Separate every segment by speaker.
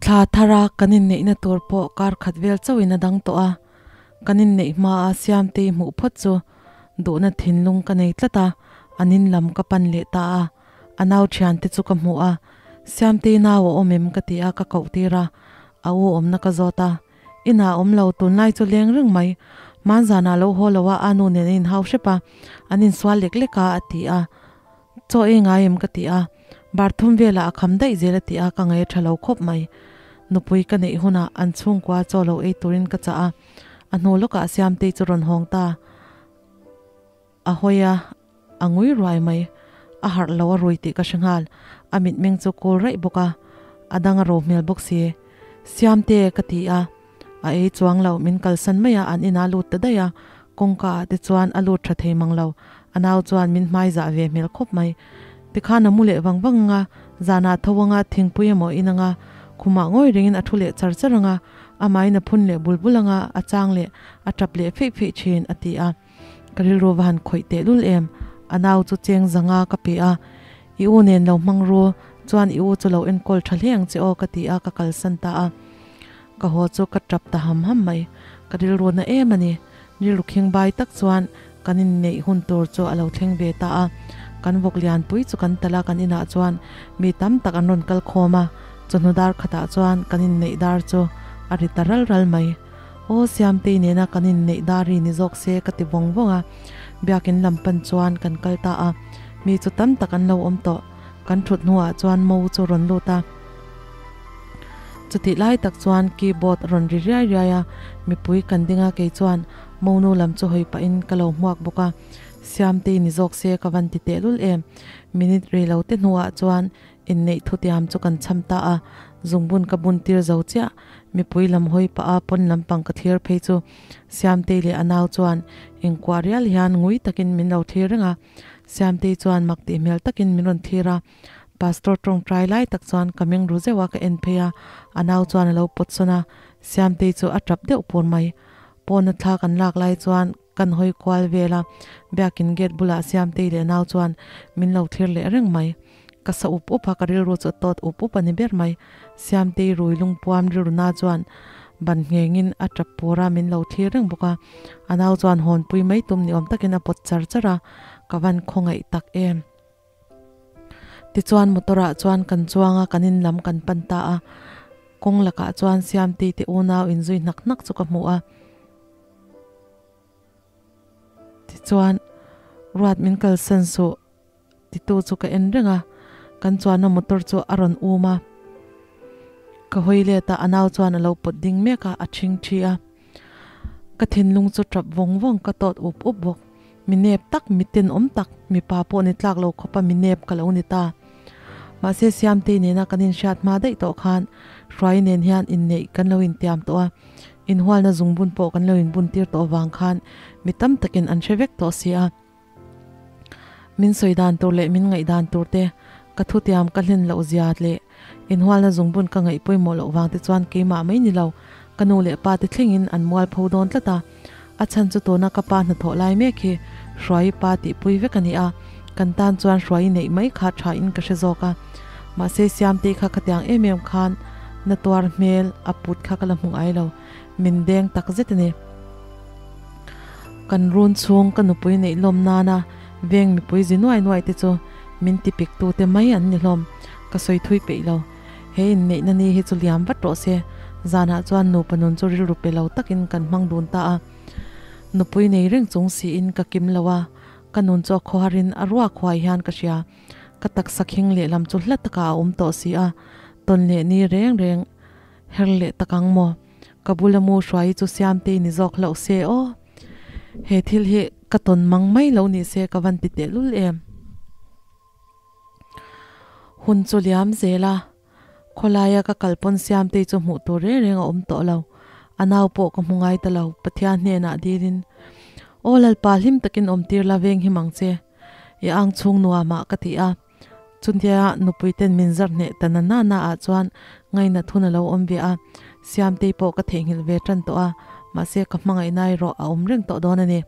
Speaker 1: Thla thara kan inneihna tur pawh kar khat vel chauhin a dang tawh a, kan inneih hmaa Siamtei hmuh phawt chu duhna thinlung ka nei tlat a, an in lam ka pan leh ta a, a nau thiante chu ka hmu a, Siamtei nau a awm em ka ti a, ka koh tir a, a u awmna ka zawt a, inah a awm lo, tunlai chu leng reng mai, hmanzanah lo haw lo a, a nu nen a inhau hrep a, an insual lek lek a, a ti a. Chaw ei ngai em ka ti a, bar thum velah a kham daih zel a ti a, ka ngaih a tha lo khawp mai. Nupui ka neih hunah an chhungkua chaw lo ei turin ka chah a, a hnu lawkah Siamtei chu rawn hawng ta. A hawi a, a ngui ruai mai. A harh lo a rui tih ka hre nghal. A mitmeng chu kul raih bawk a, a dang a ro hmel bawk si. Siamte ka ti a, a ei chuang lo, min kalsan mai a, an inah lut ta daih a, kawngka ah te chuan a lut tha thei mang lo, a nau chuan min hmai zah ve hmel khawp mai. Tikhan a mu leh vang vang anga, zanah tho anga thingpui emaw in anga, khumah ngawi rengin a thu leh char char anga, amahin a phun leh bul bul anga, a chang leh a tap leh feih feih thin, a ti a. Ka rilru va han khawih teh lul em, a nau chu cheng zanga ka pe a, I u nen lo hmang ru, chuan i u chu lo enkawl tha hle ang che aw ka ti a, ka kalsan ta a. Ka haw chu ka tap ta ham ham mai, ka rilru na em a ni. Rilru khing bai tak chuan kan inneih hun tur chu a lo thleng ve ta a, kan vawk lianpui chu kan talh a, kan inah chuan mi tam tak an rawn kal khawm a, chawhnu dar khatah chuan kan inneih dar chu a ri ta ral ral mai. Aw Siamtei nena kan inneih dar ri ni zawk se ka ti vawng vawng a, biakin lam pan chuan kan kal ta a, mi chu tam tak an lo awm tawh, kan thut hnuah chuan mo chu rawn lut a. Chutih lai tak chuan keyboard a rawn ri riai riai a, mipui kan ding a kei chuan monu lam chu hawi pahin ka lo hmuak bawk a, Siamtei ni zawk se ka van ti tehlul em, minute rei lo te hnuah chuan inneih thutiam chu kan cham ta a, zungbun ka bun tir zo chiah, mipui lam hawi pah a pawn lampang ka thlir phei chu Siamtei leh a nau chuan inkuah rial hian ngui takin min lo thlir reng a, Siamtei chuan mak tih hmel takin min rawn thlir a. Pastor tawngtai lai tak chuan ka meng ru zeuh a, ka en phei a, a nau chuan a lo pawt sawn a, Siamtei chu a tap deuh pur mai. Pawna thla kan lak lai chuan kan hawi kual vel a, biakin gate bulah Siamtei leh a nau chuan min lo thlir leh reng mai. Ka sa up up a, ka rilru chu a tawt up up a ni ber mai. Siamtei rui lungpuam rilru na chuan ban nghengin a tap pur a, min lo thlir reng bawk a, a nau chuan hawnpui mai tum ni awm takin a pawt char char a, ka van khawngaih tak em. Tichuan motor ah chuan kan chuang a, kan in lam kan pan ta a, kawng lakah chuan Siamtei te unau inzui hnak hnak chu ka hmu a. Tichuan ruat min kalsan suh titu chu ka en reng a, kan chuanna motor chu a rawn um a, ka hawi let a, a nau chuan a lo pawt ding mek a, a thing thi a. Ka thinlung chu tap vawng vawng ka tawt up up bawk. Mi nep tak, mi tenawm tak, mipa pawh ni tlak lo khawpa mi nep ka lo ni ta. Mahse Siamtei nena kan inhriat hma daih tawh khan Hruai nen hian inneih kan lo intiam tawh a, inhualna zungbun pawh kan lo inbun tir tawh vang khan mi tam takin an hre vek tawh si a. Min sawi dan tur leh min ngaih dan tur te, ka thutiam ka hlen loh zia leh inhualna zungbun ka ngaih pawimawh loh vang te chuan keimah mai ni lo, ka nu leh pa te thlengin an mual pho dawn tlat a. A chhan chu tuna ka pa hnathawh lai mek hi Hruaii pa tihpui vek a ni a, kan tan chuan Hruaii neih mai kha tha in ka hre zawk a. Mahse Siamtei kha khatiang em em khan na tuar hmel a put kha ka la hmu ngai lo, min deng tak zet a ni. Kan run chhung ka nupui neih lawm nana veng mipui zi nuai nuai te chu min ti pik tu te mai an ni hlawm, ka sawi thui peih lo. He inneihna ni hi chu liam vat rawh se, zanah chuan nupa nun chu rilru pe lo takin kan hmang dun ta a. Nupui nei reng chung siin ka kim lo a, ka nun chu a khawharin a ruak huai hian ka hria. Ka taksa khing lehlam chu hla takah a awm tawh si a, tawn leh ni reng reng her leh tak ang maw? Ka bula mu hruai chu Siamtei ni zawk hlauh se aw. He thil hi ka tawn mang mai lo ni se ka van ti tehlul em. Hun chu liam zel a, khawlaia ka kal pawn Siamtei chu hmuh tur reng reng a awm tawh lo. A nau pawh ka hmu ngai ta lo, Pathian hnenah dilin, Aw Lalpa hlim takin awm tir la veng him ang che, i ang chhung nuamah ka ti a. Chuntia nupui ten min zar hneh ta na na na ah chuan ngainat hun a lo awm ve a, Siamtei pawh ka theihnghilh ve tan tawh a, mahse ka hmangaihna erawh a awm reng tawh dawn a ni.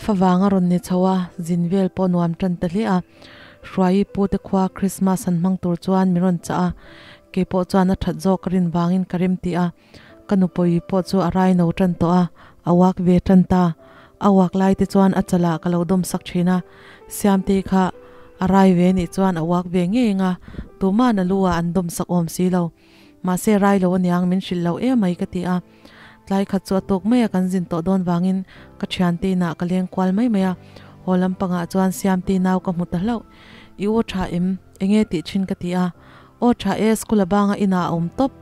Speaker 1: Favang a rawn ni chho a, zin vel pawh nuam tan ta hle a. Hruaii pu te khua Christmas han hmang tur chuan min rawn chah a. Keipawh chuan a that zawk ka rin vangin ka rem ti a, ka nupui pawh chu a rai no tan tawh a, a uak ve tan ta. A uak lai te chuan a chalah ka lo dawm sak thin a, Siamtei kha a rai ve nih chuan a uak ve ngei eng a, tuma'n a lu ah an dawm sak awm si lo. Mahse rai lo aniang min hrilh lo emai ka ti a. Tlai khat chu a tawk mai a kan zin tawh dawn vangin ka thiante inah ka leng kual mai mai a, haw lampangah chuan Siamtei nau ka hmu ta hlauh. I u tha em? Enge tih thin ka ti a. Aw tha e, school a banga inah a awm tawp.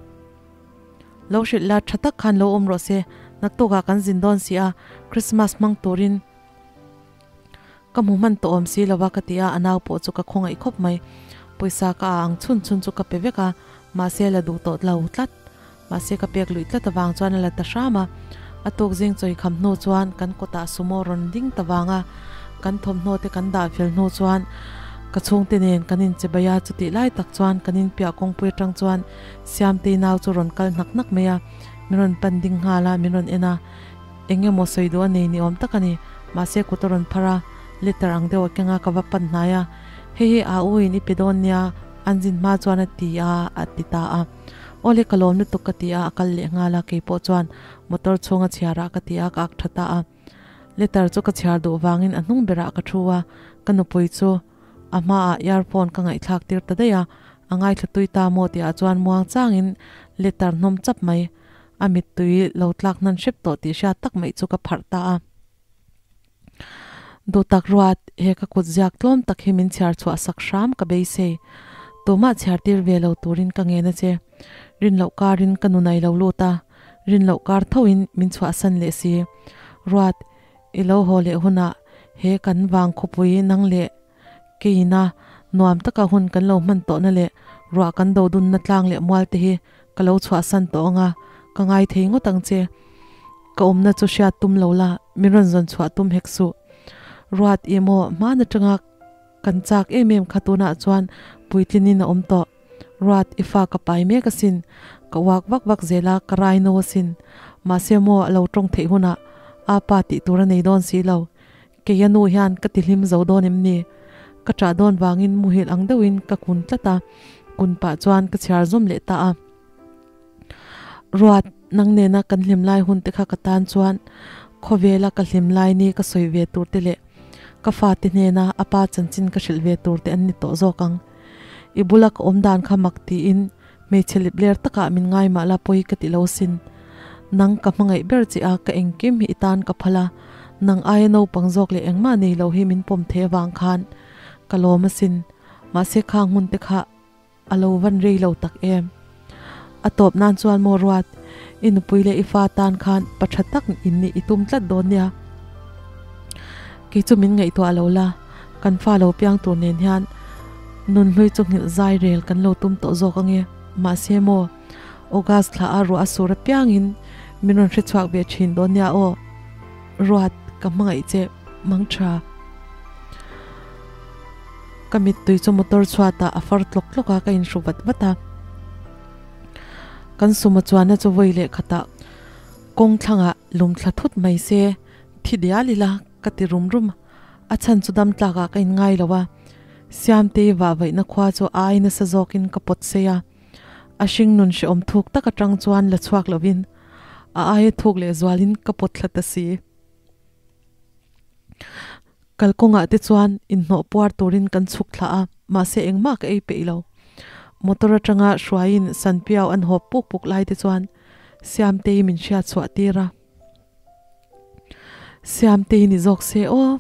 Speaker 1: Lo hrilh la tha tak khan lo awm rawh se, naktukah kan zin dawn si a, Christmas hmang turin ka hmu hman tawh awm si lo a ka ti a, a nau pawh chu ka khawngaih khawp mai. Pawisa ka a ang chhun chhun chu ka pe vek a, mahse la duh tawh lo tlat. Mahse ka pek luih tlat avang chuan a la ta hram a, a tuk zing chawi kham hnu chuan kan kawtah sumo rawn ding ta vang a, kan thawmhnaw te kan dah fel hnu chuan ka chhungte nen kan inche bai a, chutih lai tak chuan kan inpiah kawngpui atang chuan Siamtei nau chu rawn kal hnak hnak mai a, min rawn pan ding nghal a, min rawn en a, eng emaw sawi duh a nei ni awm tak a ni, mahse kut a rawn phar a, letter ang deuh a keng a, ka va pan hnai a, hei hi a u in i pe dawn nia, an zin hma chuan a ti a, a ti ta a. Awle ka lawm lutuk ka ti a, a kal leh nghal a, keipawh chuan motor chhunga chhiar ah ka ti a, ka ak tha ta a. Letter chu ka chhiar duh vangin a hnung berah ka thu a, ka nupui chu a hmaah earphone ka ngaihthlak tir ta daih a, a ngaithla tui ta maw tihah chuan muang changin letter hnawm chap mai, a mittui lo tlak hnan hrep tawh tih hriat tak mai chu ka pharh ta a. Duhtak ruat, he ka kut ziak tlawm tak hi min chhiar chhuah sak hram ka beisei. Tumah chhiar tir ve lo turin ka ngen a che. Rin loh karin ka nunai lo lut a, rin loh kar thoin min chhuahsan leh si. Ruat, i lo haw leh hunah he kan vang khawpui nang leh keina nuam taka hun kan lo hman tawhna leh ruah kan do dunna tlang leh mual te hi ka lo chhuahsan tawh ang a, ka ngai thei ngawt ang che. Ka awmna chu hriat tum lo la, min rawn zawn chhuah tum hek suh. Ruat i maw hman atanga kan chak em em kha tunah chuan puitlinin a awm tawh. Ruat i fa ka pai mek asin, ka uak vak vak zel a, ka rai no asin. Mahse maw a lo tawng theih hunah apa tih tur a nei dawn si lo. Kei a nu hian ka ti hlim zo dawn em ni? Ka ṭah dawn vangin muhil ang deuhin ka kun tlat a, kun pah chuan ka chhiar zawm leh ta a. Ruat, nang nena kan hlim lai hun te kha ka tan chuan khawvela ka hlim lai ni ka sawi ve tur te leh ka fate hnena a pa chanchin ka hrilh ve tur te an ni tawh zawk ang. I bula ka awm dan kha mak tiin hmeichhe lip ler takah min ngai mah la pawi ka ti lo sin. Nang ka hmangaih ber che a, ka engkim hi i tan ka phal a, nang aia naupang zawk leh engmah nei lo hi min pawm thei avang khan ka lawm asin. Mahse khang hmun te kha A lo van rei lo tak em? A tawp nan chuan maw Ruat, i nupui leh i fa tan khan pa tha tak in nih i tum tlat dawn nia. Kei chu min ngaihtuah lo la, kan fa lo piang tur nen hian nun hlui chu nghilh zai rel kan lo tum tawh zawk ange. Mahse maw, August thla a ruah a sur apiangin min rawn hrechhuak ve thin dawn nia aw. Ruat, ka hmangaih che, mang tha. Ka mittui chu motor chhuatah a far tlawk tlawk a, ka inhru vat vat a. Kan suma chuanna chu vawi leh khatah kawng thlangah lum thla thut mai se, thi dial ila ka ti rum rum. A chhan chu dam tlakah ka inngai lo a, Siamtei vahvaihna khua chu ai nasa zawkin ka pawt sei a. A hringnun hrehawm thuk tak atang chuan la chhuak lovin a aia thuk leh zualin ka pawt thla ta si. Kalkawngah te chuan inhnawh puar turin kan chhuk thla a, mahse engmah ka ei peih lo. Motor atanga hruaiin Sanpiau an hawp puk puk lai te chuan Siamtei min hriat chhuah tir a. Siamtei ni zawk se aw.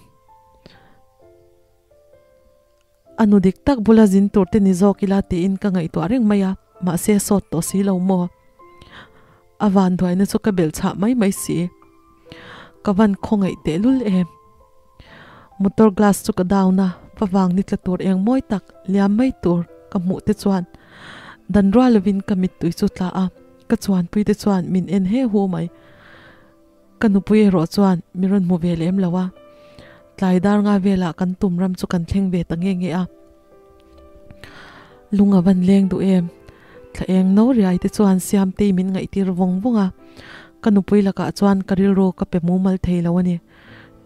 Speaker 1: A nu dik tak bula zin tur te ni zawk ila tiin ka ngaihtuah reng mai a, mahse sawt tawh si lo maw? A vanduaina chu ka belh chhah mai mai si. Ka van khawngaih tehlul em. Motor glass chu ka down a, favang ni tla tur eng mawi tak liam mai tur ka hmuh te chuan dan rual lovin ka mittui chu tla a, ka chuanpui te chuan min en he hu mai. Ka nupui erawh chuan min rawn hmu ve lem lo a, tlai dar nga velah kan tum ram chu kan thleng ve ta nge nge a. Lung a van leng duh em? Thla eng no riai te chuan Siamtei min ngaihtir vawng vawng a, ka nupui lakah chuan ka rilru ka pe mumal thei lo a ni.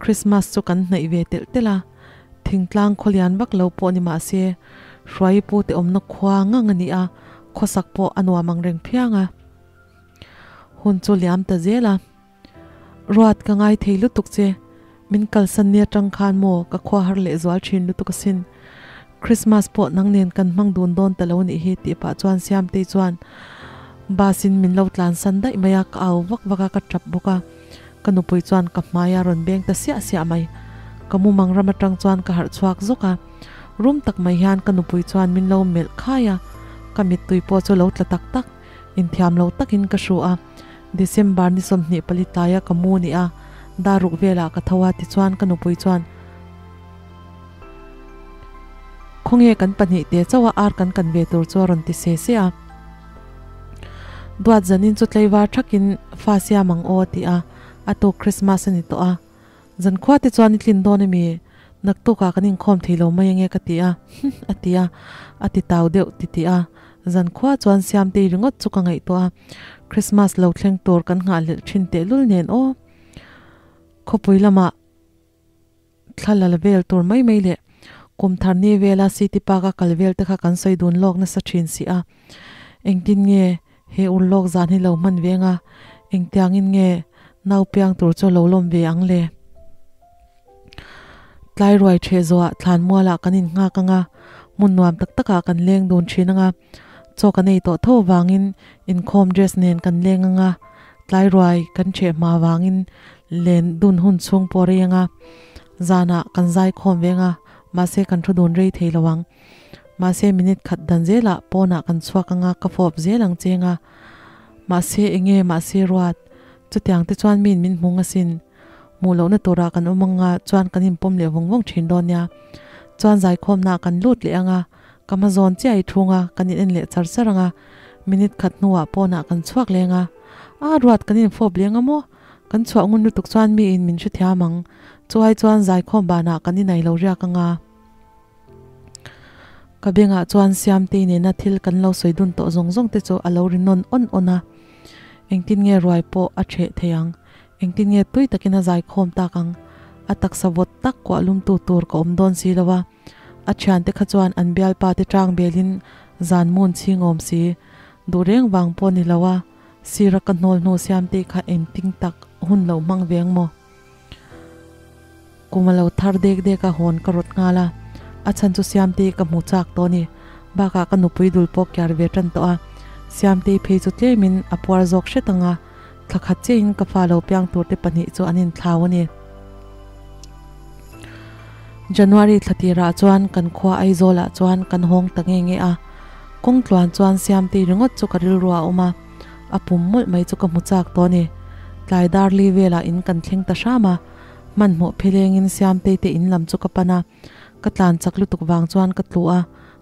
Speaker 1: Christmas chu kan hnaih ve telh telh a, thingtlang khawlian vak lo pawh ni mah se, Hruaipu te awmna khua ngang a ni a, Khawsak pawh a nuam ang reng phiang a. Hun chu liam ta zel a. Ruat ka ngai thei lutuk che, min kalsan ni atang khan maw ka khua har leh zual thin lutuk asin. Christmas pawh nang nen kan hmang dun dawn ta lo nih hi tih pah chuan Siamtei chuan bus in min lo tlan san daih mai a, ka au vak vak a, ka tap bawk a. Ka nupui chuan ka hmai a rawn beng ta siah siah mai. Ka mumang ram atang chuan ka harh chhuak zawk a. Rum tak mai hian ka nupui chuan min lo melh khai a, ka mittui pawh chu lo tla tak tak. Inthiam lo takin ka hru a, December ni 24 tlaia ka mu ni a, dar ruk velah ka tho a tichuan ka nupui chuan, Khawnge kan pahnih te chauh a ar kan kan ve tur chu a rawn ti se se a. Duat zanin chu tleivar thakin fa siam ang aw a ti a, a tuk Christmas a ni tawh a. Zankhua te chuan i tlin dawn emi? Naktukah kan inkhawm thei lo mai ange ka ti a, hum a ti a, a ti tau deuh ti ti a. Zankhua chuan Siamtei ringawt chu ka ngaihtuah a, Christmas lo thleng tur kan nghahhlelh thin tehlul nen aw. Khawpui lamah thla la la vel tur mai mai leh kum thar ni vela City Park a kal vel te kha kan sawi dun lawk nasa thin si a. Engtin nge He urlawk zan hi lo hman ve anga engtiangin nge nau piang tur chu lo lawm ve ang le? Tlai ruai ṭheh zawhah thlan mualah kan innghak anga hmun nuam tak takah kan leng dun ṭhin anga chaw kan ei tawh tho vangin inkhawm dress nen kan leng anga tlai ruai kan ṭheh hma vangin len dun hun chhung pawh rei anga zanah kan zaikhawm ve anga mahse kan thu dun rei thei lo ang. Mahse minute khat dan zelah pawnah kan chhuak anga ka fawp zel ang cheng a. Mahse enge mahse ruat, chutiang te chuan miin min hmung asin. Hmuh lohna turah kan awm anga chuan kan inpawm leh vawng vawng thin dawn nia. Chuan zaikhawmnaah kan lut leh anga, ka hma zawn chiah i thung a, kan in en leh char char anga, minute khat hnuah pawnah kan chhuak leng a. A ruat kan infawp leng a maw? Kan chhuah ngun lutuk chuan miin min hrethiam ang. Chuai chuan zaikhawm banah kan inai lo riak anga. Ka bengah chuan Siamtei nena thil kan lo sawi dun tawh zawng zawng te chu a lo ri nawn awn awn a. Engtin nge ruai pawh a ṭheh thei ang? Engtin nge tui takin a zaikhawm tak ang? A taksa vawt tak kuah lumtu tur ka awm dawn si lo a. A ṭhiante kha chuan an bialpa te ṭang belin zan mun chhing awm si. Duh reng vang pawh ni lo a, sira ka hnawl hnu Siamtei kha engtin tak hun lo hmang ve ang maw? Kum a lo thar dek dek a hawn ka rawt nghal a, a chhan chu Siamtei ka hmu chak tawh a ni. Bakah ka nupui dul pawh kiar ve tan tawh a, Siamtei phei chu tlemin a puar zawk hret ang a, thla khat chiahin ka fa lo piang turte pahnih chu an inthlau a ni. January thla tirah chuan kan khua Aizawlah chuan kan hawng ta nge nge a, kawng tluan chuan Siamtei ringawt chu ka rilru a awm a. A pum mawlh mai chu ka hmu chak tawh a ni. Tlai dar li velah in kan thleng ta hram a, hmanhmawh phelengin Siamtei te in lam chu ka pan a, ka tlan chak lutuk vang chuan ka tlu a,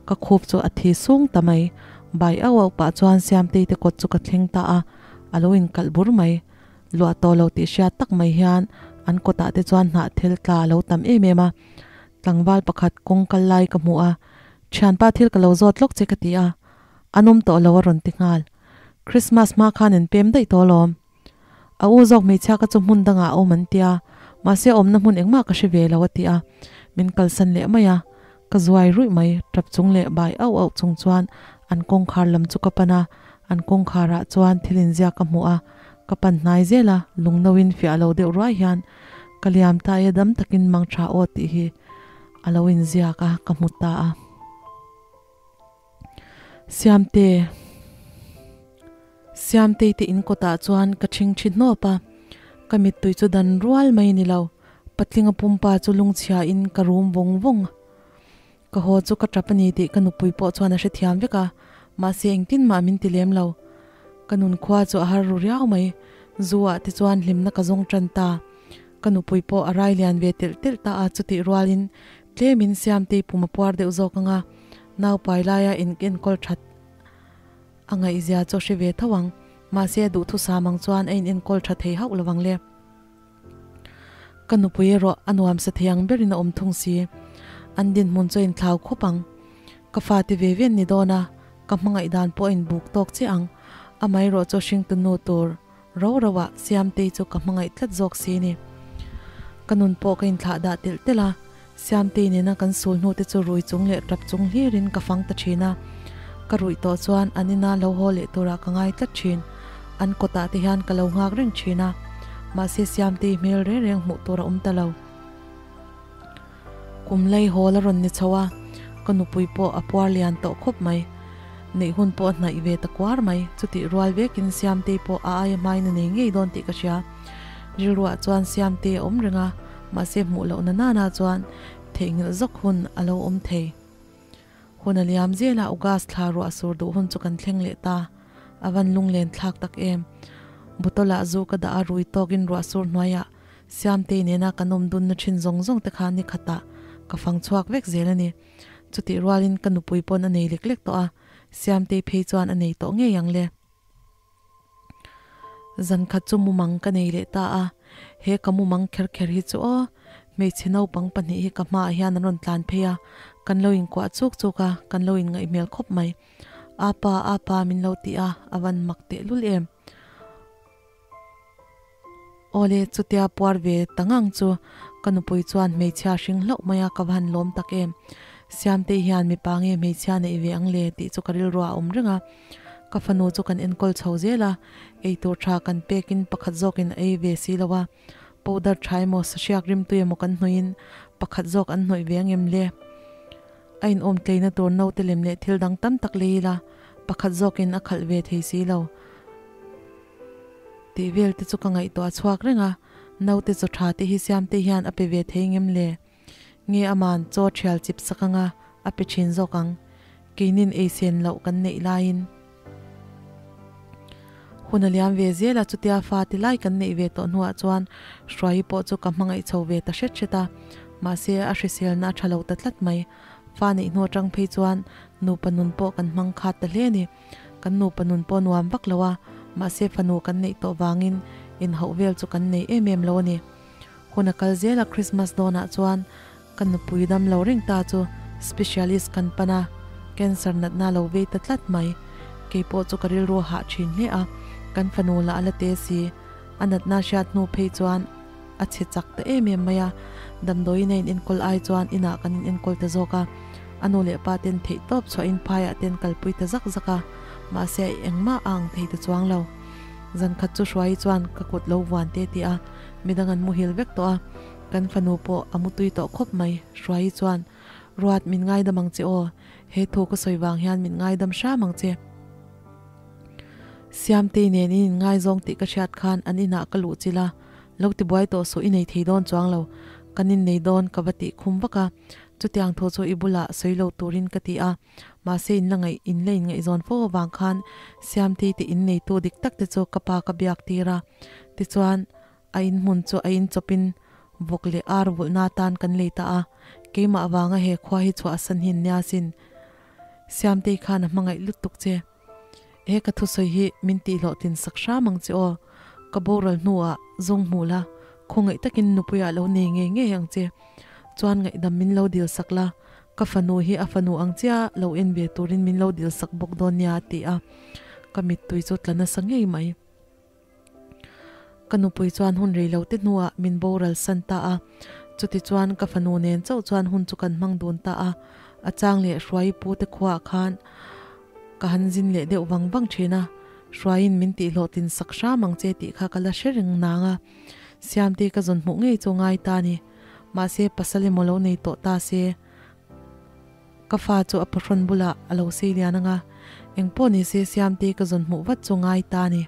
Speaker 1: ka khup chu a thi sung ta mai. Bai auh auh pah chuan Siamtei te kawt chu ka thleng ta a, a lo inkalh bur mai. Luah tawh lo tih hriat tak mai hian an kawtah te chuan hnah thil tla a lo tam em em a. Tlangval pakhat kawng kal lai ka hmu a, Thianpa thil ka lo zawt lawk che ka ti a, An awm tawh lo a rawn ti nghal. Christmas hma khan an pem daih tawh alawm. A u zawk hmeichhia ka chu hmun dangah a awm an tia, mahse awmna hmun engmah ka hre ve lo a ti a, min kalsan leh mai a. Ka zuai ruih mai, tap chung leh bai auh auh chung chuan an kawngkhar lam chu ka pan a, an kawngkharah chuan thil inziak ka hmu a, ka pan hnai zel a, lungno in fiah lo deuh ruai hian ka liam ta e dam takin mang tha aw tih hi a lo inziak a, ka hmu ta a. Siamte Siamtei te in kawtah chuan ka ṭhing ṭhi hnawp a, ka mittui chu dan rual mai ni lo, patlinga pumpa chu lungchhia in ka rum vawng vawng. Ka haw chu ka ṭap a ni tih ka nupui pawh chuan a hrethiam vek a, mahse engtin mah min ti lem lo. Ka nunkhua chu a har ru riau mai, zu ah te chuan hlimna ka zawng ṭan ta. Ka nupui pawh a rai lian ve telh telh ta a, chutih rualin tlemin Siamtei pum a puar deuh zawk ang a, naupai laia in enkawl that a ngaihzia chu a hre ve tho ang. Mahse a duhthusam ang chuan a in enkawl tha thei hauh lo ang le. Ka nupui erawh a nuamsa thei ang berin a awm thung si. An dinhmun chu a inthlau khawp ang. Ka fate ve ve an ni dawn a, ka hmangaih dan pawh a inbuk tawk chiah ang. Amaherawh chu hringtu nu tur Ro ro ah Siamtei chu ka hmangaih tlat zawk si ni. Ka nun pawh ka inthlah dah telh telh a, Siamtei nena kan sul hnu te chu rui chung leh tap chung hlirin ka fang ta thin a. Ka ruih tawh chuan an ina lo haw leh turah ka ngai tlat thin. An kawtah te hian ka lo nghak reng thin a, mahse Siamtei hmel reng reng hmuh tur a awm ta lo. Kum lei hawl a rawn ni chho a, ka nupui pawh a puar lian tawh khawp mai. Neih hun pawh a hnaih ve ta kuar mai, chutih rual vekin Siamtei pawh a aia hmain a nei ngei dawn tih ka hria. Rilruah chuan Siamtei a awm reng a, mahse hmuh lohna nana chuan theihnghilh zawk hun a lo awm thei. Hun a liam zel a, August thla ruah sur duh hun chu kan thleng leh ta. A van lunglen thlak tak em. Bottle ah zu ka dah a, rui tawkin ruah sur hnuaiah Siamtei nena kan awm dunna thin zawng zawng te kha ni khatah ka fang chhuak vek zel a ni. Chutih rualin ka nupui pawn a nei lek lek tawh a, Siamtei phei chuan a nei tawh ngei ang le. Zan khat chu mumang ka nei leh ta a, he ka mumang kher kher hi chu aw, hmeichhe naupang pahnih hi ka hmaah hian an rawn tlan phei a, kan lo inkuah chuk chuk a, kan lo inngaih hmel khawp mai. Apa, apa min lo ti a, a van mak tehlul em. Awle, chutia puar ve ta ngang chu ka nupui chuan hmeichhia hring hlauh mai a, ka va han lawm tak em. Siamtei hian mipa nge hmeichhia neih ve ang le tih chu ka rilruah a awm reng a. Ka fanu chu kan enkawl chho zel a, eitur tha kan pekin pakhat zawkin a ei ve si lo a, powder tha emaw sahriak rimtui emaw kan hnawih in pakhat zawk an hnawih ve ang em le? A inawm tleina tur naute lem leh thil dang tam tak lei ila pakhat zawkin a khalh ve thei si lo tih vel te chu ka ngaihtuah chhuak reng a, naute chaw tha te hi Siamte hian a pe ve thei ngem le? Nge aman chaw thial chip sak anga a pe thin zawk ang. Keinin ei sen loh kan neih laiin hun a liam ve zel a, chutia fa ti lai kan neih ve tawh hnuah chuan Hruaii pawh chu ka hmangaih chho ve ta hret hret a, mahse a hriselna a tha lo ta tlat mai. Fa neih hnu atang phei chuan nupa nun pawh kan hmang khat ta hle a ni. Kan nupa nun pawh nuam vak lo a, mahse fanu kan neih tawh vangin inhauh vel chu kan nei em em lo a ni. Hun a kal zel a Christmas dawnah chuan ka nupui dam lo reng ta chu specialist kan pan a, cancer natna lo vei ta tlat mai. Keipawh chu ka rilru a hah thin hle a, kan fanu lah a la te si. A natna hriat hnu phei chuan a chhe chak ta em em mai a, damdawiin a in enkawl ai chuan inah kan in enkawl ta zawk a. A nu leh pa ten theih tawp chhuahin phaiah ten kalpui ta zak zak a, mahse engmah a ang thei ta chuang lo. Zan khat chu Hruaii chuan ka kut lo vuan te ti a, midang an muhil vek tawh a, kan fanu pawh a mutui tawh khawp mai. Hruaii chuan, Ruat, min ngaidam ang che aw, he thu ka sawi vang hian min ngaidam hram ang che. Siamtei nen in inngaizawng tih ka hriat khan an inah ka luh chilh a, lo tibuai tawh suh i nei thei dawn chuang lo, kan innei dawn ka va tih khum vak a, chutiang thu chu i bulah sawi lo turin ka ti a. Mahse in la ngaih in la inngaihzawn fo avang khan Siamtei te inneitu dik tak te chu ka pa ka biak tir a. Tichuan, a inhmun chu a inchawpin vawk leh ar vulhna atan kan lei ta a. Keimah avanga he khua hi chhuahsan hi an nia sin. Siamtei khan a hmangaih lutuk che. He ka thusawi hi min tihhlawhtlin sak hram ang che aw. Ka boral hnuah zawng hmu la, khawngaih takin nupuiah lo nei ngei ngei ang che. Chuan ngaihdam min lo dil sak la, ka fanu hi a fanu ang chia lo en ve turin min lo dil sak bawk dawn nia a ti a, ka mittui chu tla nasa ngei mai. Ka nupui chuan hun rei lo te hnuah min boral san ta a, chuti chuan ka fanu nen chauh chuan hun chu kan hmang dun ta a, a chang leh Hruaii pu te khuaah khan ka han zin leh deuh vang vang thin a, Hruaiin min tihhlawhtlin sak hram ang che tih kha ka la hre reng nang a, Siamte ka zawn hmuh ngei chu ngai ta ni. Mahse pasal emaw lo nei tawh ta se, ka fa chu a pahrawn bulah a lo sei lian ang a, engpawh ni se Siamte ka zawn hmuh vat chu ngai ta ni.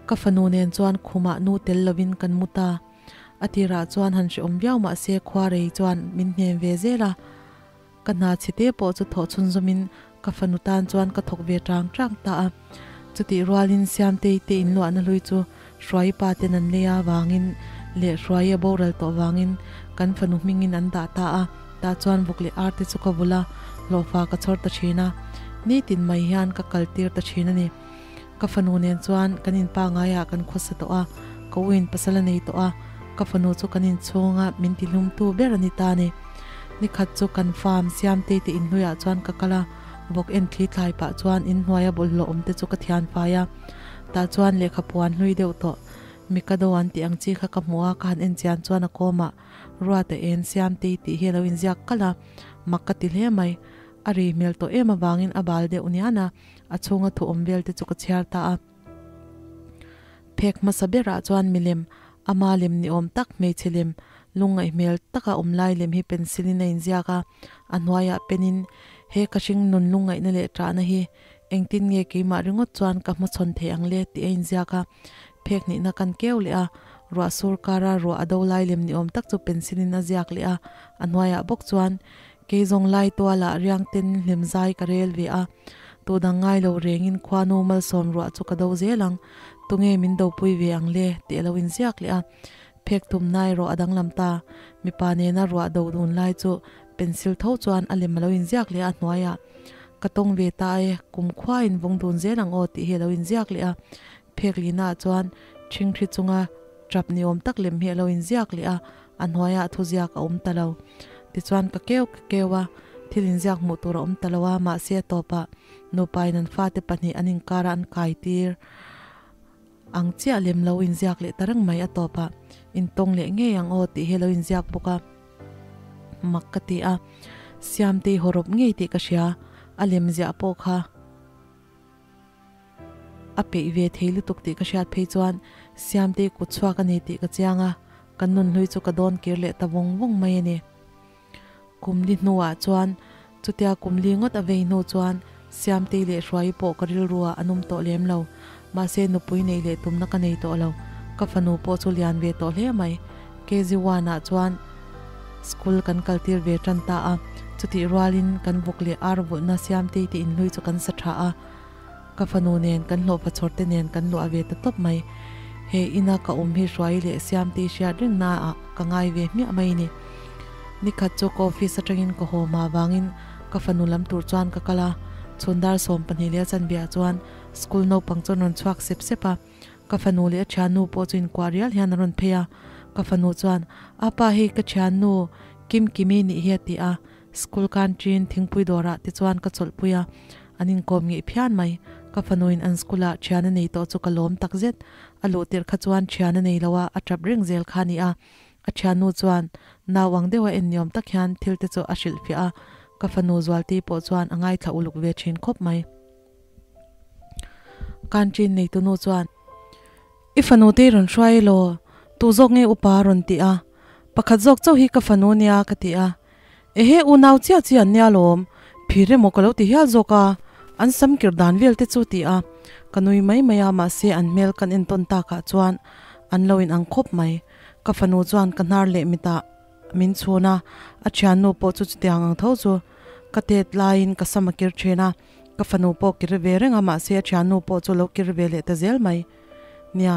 Speaker 1: Ka fanu nen chuan khumah nu tel lovin kan mu ta. A tirah chuan han hrehawm viau mahse khuarei chuan min hnem ve zel a. Ka hna chhete pawh chu thawh chhunzawmin ka fanu tan chuan ka thawk ve tang tang ta a. Chutih rualin Siamtei te inluahna hlui chu Hruaii pa ten an lei a vangin leh Hruaii a boral tawh vangin kan fanu hmingin an dah ta a. Tah chuan vawk leh ar te chu ka vul a, hlawhfa ka chhawr ta thin a. Nitin mai hian ka kal tir ta thin a ni. Ka fanu nen chuan kan inpa ngaiah kan khawsa tawh a, ka uin pasal a nei tawh a, ka fanu chu kan inchhunga min tihlumtu ber a ni ta a ni. Nikhat chu kan farm Siamtei te inhnuiah chuan ka kal a, vawk en thli thlai pah chuan inhnuaia bawlhhlawh awm te chu ka thian fai a, tah chuan lehkha puan hlui deuh tawh Mikado an tih ang chi kha ka hmu a, ka han en chian chuan a kawmah Ruata en Siamtei tih hi a lo inziak kalh a, mak ka ti hle mai. A rei hmel tawh em avangin a bal deuh nian a, a chhunga thu awm vel te chu ka chhiar ta a. Phek hmasa berah chuan milem, ama lem ni awm tak hmeichhe lem, lungngaih hmel taka awm lai lem hi pencil in a inziak a, a hnuaiah pen in he ka hring nun lungngaihna leh ṭahna hi engtin nge keimah ringawt chuan ka hmachhawn thei ang le tih a inziak a. Phek hnihna kan keu leh a, ruah sur kara ruah a do lai lem ni awm tak chu pencil in a ziak leh a, a hnuaiah bawk chuan kei zawng lai tualah riang ten hlim zai ka rel ve a, tu dang ngai lo rengin khuanu malsawm ruah chu ka do zel ang, tunge min dopui ve ang le tih a lo inziak leh a. Phek tum na erawh a danglam ta, mipa nena ruah do dun lai chu pencil tho chuan a lem a lo inziak leh a, a hnuaiah ka tawng ve ta e, kum khuain vawng dun zel ang aw tih hi a lo inziak leh a. Phek lina chuan ṭhingṭhi chunga ṭap ni awm tak lem hi a lo inziak leh a, a hnuaiah thuziak a awm ta lo. Tichuan ka keu ka keu a, thil inziak hmuh tur a awm ta lo a, mahse a tawpah nupain an fate pahnih an inkara an kai tir ang chiah lem lo inziak leh ta reng mai a tawpah intawng leh ngei ang aw tih hi a lo inziak bawk a, mak ka ti a, Siamtei hawrawp ngei tih ka hria, a lem ziah pawh kha. A peih ve thei lutuk tih ka hriat phei chuan Siamtei kut chhuak a ni tih ka chiang a, kan nunhlui chu ka dawn kir leh ta vawng vawng mai a ni. Kum li hnuah chuan chutia kum li ngawt a vei hnu chuan Siamtei leh Hruaii pawh ka rilru ah an awm tawh lem lo. Mahse nupui neih leh tumna ka nei tawh lo. Ka fanu pawh chu lian ve tawh hle mai. KG one ah chuan school kan kal tir ve tan ta a, chutih rualin kan vawk leh ar vulhna Siamtei te inhlui chu kan sa tha a. Ka fanu nen kan hlawhfa chhawr te nen kan luah ve ta tawp mai. He ina ka awm hi Hruai leh Siamtei hriat reng naah ka ngai ve hmiah mai ni. Nikhat chu ka office atangin ka haw hma vangin ka fanu lam tur chuan ka kal a, chhun dar 12 leh a chanveah chuan school naupang chuan rawn chhuak sep sep a. Ka fanu leh a thiannu pawh chu inkuah rial hian a rawn phei a, ka fanu chuan, Apa hei ka thiannu Kimkimi nih hi a ti a, School canteen thingpui dawrah te chuan ka chawlhpui a, an inkawm ngeih phian mai. Ka fanuin an school-ah thian a nei tawh chu ka lawm takzet. A luh tirh kha chuan thian a nei lo a, a tap reng zel kha a ni a. A thiannu chuan nau ang deuha en niawm tak hian thil te chu a hrilhfiah a, ka fanu Zualtei pawh chuan a ngaithla uluk ve thin khawp mai. Canteen neitu nu chuan, I fanu te i rawn hruai elaw? Tu zawk nge upa a rawn ti a? Pakhat zawk chauh hi ka fanu nia ka ti a. Ehe unau chiah chiah an nia lawm, phir emaw ka lo ti hial zawk a, an sam kir dan vel te chu ti a. Ka nui mai mai a mahse an hmel kan entawn takah chuan an lo in ang khawp mai. Ka fanu chuan ka hnar leh mitah min chhun a, a thiannu pawh chu chutiang ang tho chu ka tet laiin ka sam a kir thin a, ka fanu pawh kir ve reng a mahse a thiannu pawh chu lo kir ve leh ta zel mai. Nia,